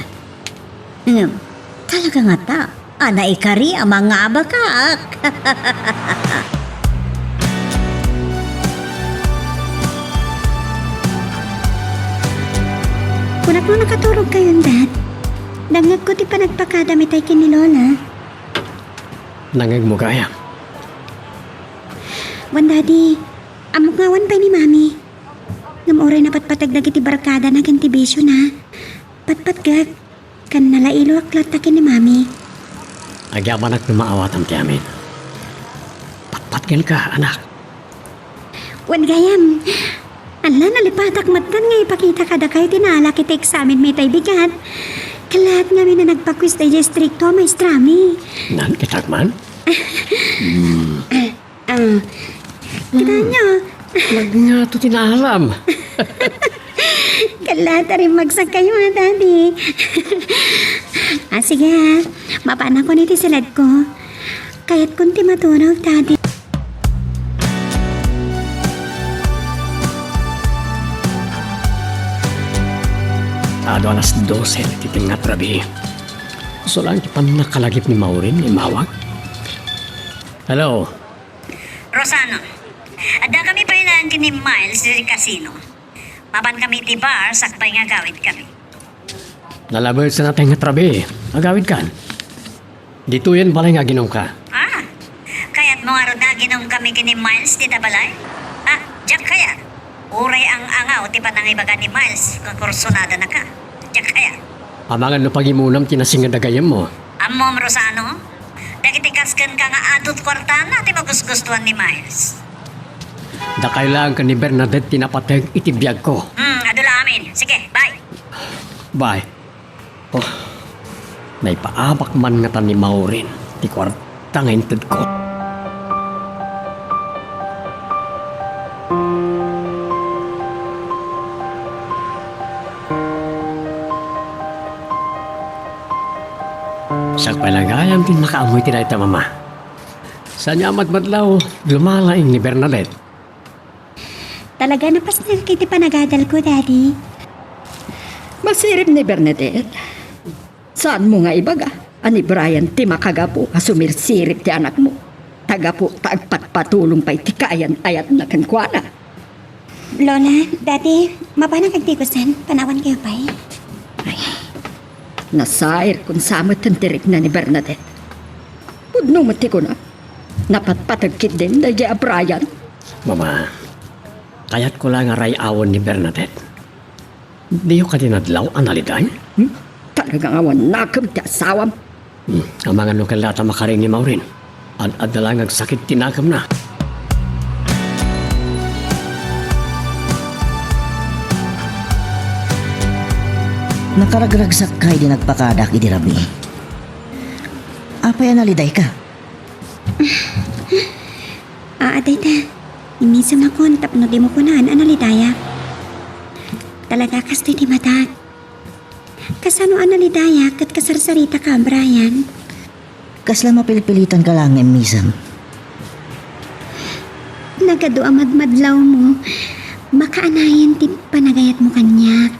Ngem, talaga ngata a naikari a mangabakak. Kunak no nakaturogkayon, Dad. Dengngegko ti panagpakadam itay ken ni Lola. Nangngegmo gayam? Wen, Daddy. Ammok nga awan pay ni Mami. Ngem uray napatpateg dagiti barkadana ken ti bisiona, patpatgek, ken nalailoak latta ken ni Mami. Agyamanak no maawatam ti amin. Patpatgenka, anak. Wen gayam, ala, nalipatak metten nga ipakita kadakayo ti naalak iti eksamenmi itay bigat. Ket laeng ngamin a nagpa-quiz daydiay istrikto a maestrami. Naan, kitak man? Hmm. Ah, kitaenyo. Nagngaato ti naalam. Kalla, ta rimmagsakkayo, a, Daddy. Ah, sige, a. Mapanakon iti siledko. Kayatkon ti maturog, Daddy. Adu alas dose ti tengnga ti rabii. Isu laeng ti pannakalagip ni Maureen nga immawag. Hello? Rosano, addakami pay laeng ken ni Miles iti kasino. Mapankami iti bar sakbay nga agawidkami. Nalabusen a tengnga ti rabii. Agawidkan. Ditoyen balay nga aginumka. Ah, kayatmo ngarud a aginumkami ken ni Miles dita balay? Ah, Diak kayat. Uray ang-angaw ti panangibaga ni Miles nga kursunada naka. Diak kayat. Amangan no pagimunam ti nasinged a gayyemmo. Ammom, Rosano? Dagiti kas kenka nga adut kuartana ti magusgustuan ni Miles. Dakay laeng ken ni Bernadette ti napateg iti biagko. Hmm, adu la amin. Sige, bye. Bye. Oh, naipaabak man ngata ni Maureen ti kuarta nga intedko. Siak pay la gayam ti makaammo iti dayta, Mama. Saanyo a madmadlaw, lumalaing ni Bernadette. Talaga, napasnaka iti panagadalko, Daddy. Masirib ni Bernadette. Saanmo nga ibaga a ni Brian ti makagapu a sumirsirib ti anakmo? Ta gapu ta agpatpatulong pay ti kaayan-ayatna kenkuana. Lola, Daddy, mapanak agdigusan, panawankayo pay. Ay, nasairkon sa met ti rikna ni Bernadette. Pudno met ti kuna, napatpateg ketdin daydiay a Brian. Mama, kayatko la nga ray-awen ni Bernadette. Diyo kadi nadlaw a naliday? Hmm? Talaga nga awan nakem ti asawam. Hmm, amangan no kayatna a makaring ni Maureen. Ad-adda laeng agsakit ti nakemna. Nakaragragsakka idi nagpakadak idi rabii. Apay a nalidayka? Aa, dayta. Immisemakon tapno dimo kunaan a nalidayak. Talaga, kastoy ti madak. Kasano a nalidayak ket kasarsaritaka, Brian? Kasla mapilpilitanka laeng nga immisem? Nagadu a madmadlawmo, makaanayon ti panagayatmo kaniak.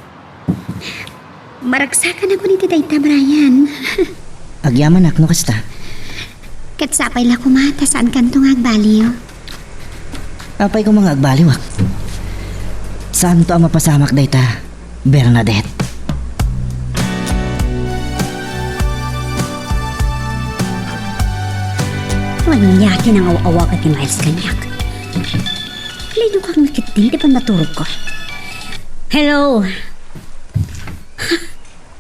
Maragsakan a kun iti dayta, Brian. Agyamanak no kasta. Ket sapay la koma ta saankanto nga agbaliw. Apay koma nga agbaliwak? Saanto a mapasamak dayta, Bernadette? Ania ti nangaw-awag ti Miles kaniak? Linukang na ketdin ti pannaturogko. Hello?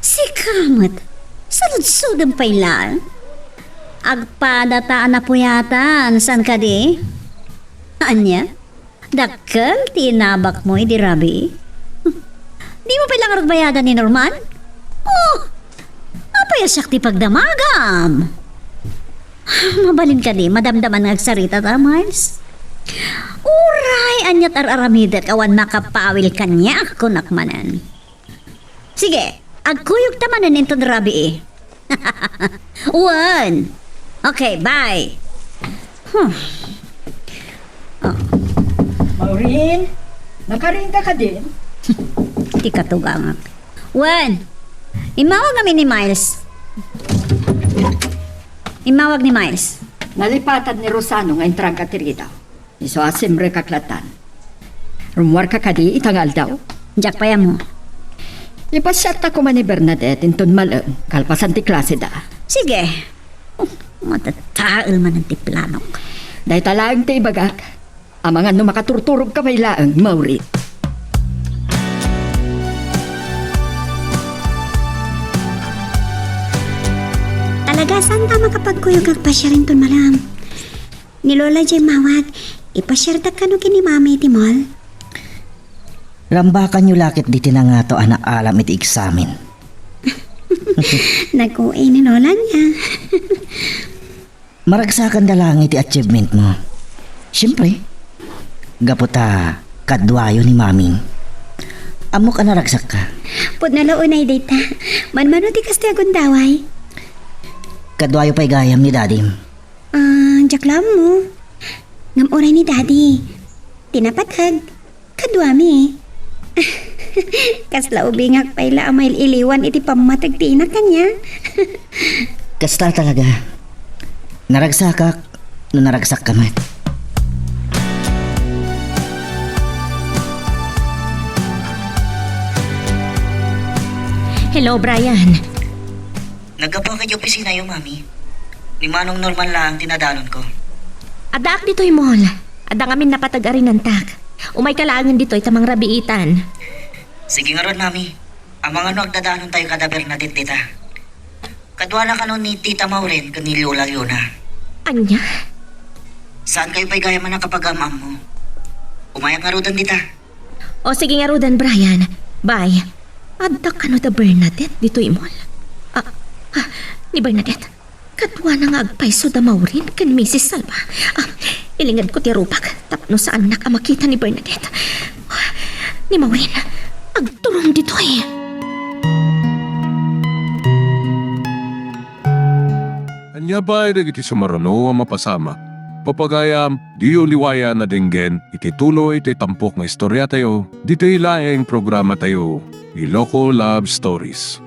Sika met, saludsodem pay laeng. Agpadata a napuyatan, saan kadi? Ania? Dakkel ti inabakmo idi rabii? Dimo pay la ngarud bayadan ni Norman? Oh! Apay a siak ti pagdamagam? Mabalin kadi madamdama nga agsarita ta, Miles? Uray aniat ar-aramidek awan makapawil kaniak, kunak manen. Sige, agkuyogta manen inton rabii. Wen. Okay, bye. Huh. Oh. Maureen, nakaringka kadin? Ti katugangak. Wen, immawag amin ni Miles. Immawag ni Miles. Nalipatan ni Rosano nga intrangka ti ridaw. Isu a simrekak latan. Rummuarka kadi ita nga aldaw? Diak pay ammo. Ipasiarta koma ni Bernadette inton malem, kalpasan ti klaseda. Sige. Oh, matatael manen ti planok. Dayta laeng ti ibagak. Amangan no makaturturogka pay laeng, Maureen. Talaga, saanta a makapagkuyog agpasiar inton malem? Ni Lola diay immawag, ipasiardak kano ken ni Mami iti mall? Rambakanyo la ketdi ti nangato a naalam iti eksamen. Nag-O A ni Lola nia. Maragsakanda laeng iti achievement mo. Siempre, gapu ta kaduayo ni Mami. Ammok a naragsakka. Pudno la unay dayta. Manmano ti kastoy a gundaway? Kaduayo pay gayam ni Dadim. Ah, diak la ammo. Ngem uray ni Daddy ti napateg, kaduami. Kasla ubingak pay la a mail-iliwan iti pammateg ti inak kaniak. Kasta talaga. Naragsakak no naragsakka met. Hello, Brian. Naggapuak idiay opisinayo, Mami. Ni Manong Norman laeng ti nadanonko. Addaak ditoy mall. Adda ngamin napateg a rinantak. Umayka laengen ditoy ta mangrabiitan. Sige ngarud, Mami. Amangan no agdadanon tayo kada Bernadette dita. Kaduana kano ni Tita Maureen ken ni Lola Leona. Ania? Saan kayo pay gayam a nakapag-am-ammo? Umayak ngaruden dita. O sige ngaruden, Brian. Bye. Adda kano da Bernadette ditoy mall? Ah, ah, ni Bernadette? Kaduana nga agpayso da Maureen ken Misis Salva. Ah, ilingedko ti arupag tapno saannak a makita ni Bernadette. Ah, ni Maureen, agturong ditoy. Ania pay dagiti sumaruno a mapasamak? Pagayam, diyo liwayan a denggen iti tuloy ti tampok nga istoriatayo, ditoy laeng programatayo, Iloko Love Stories.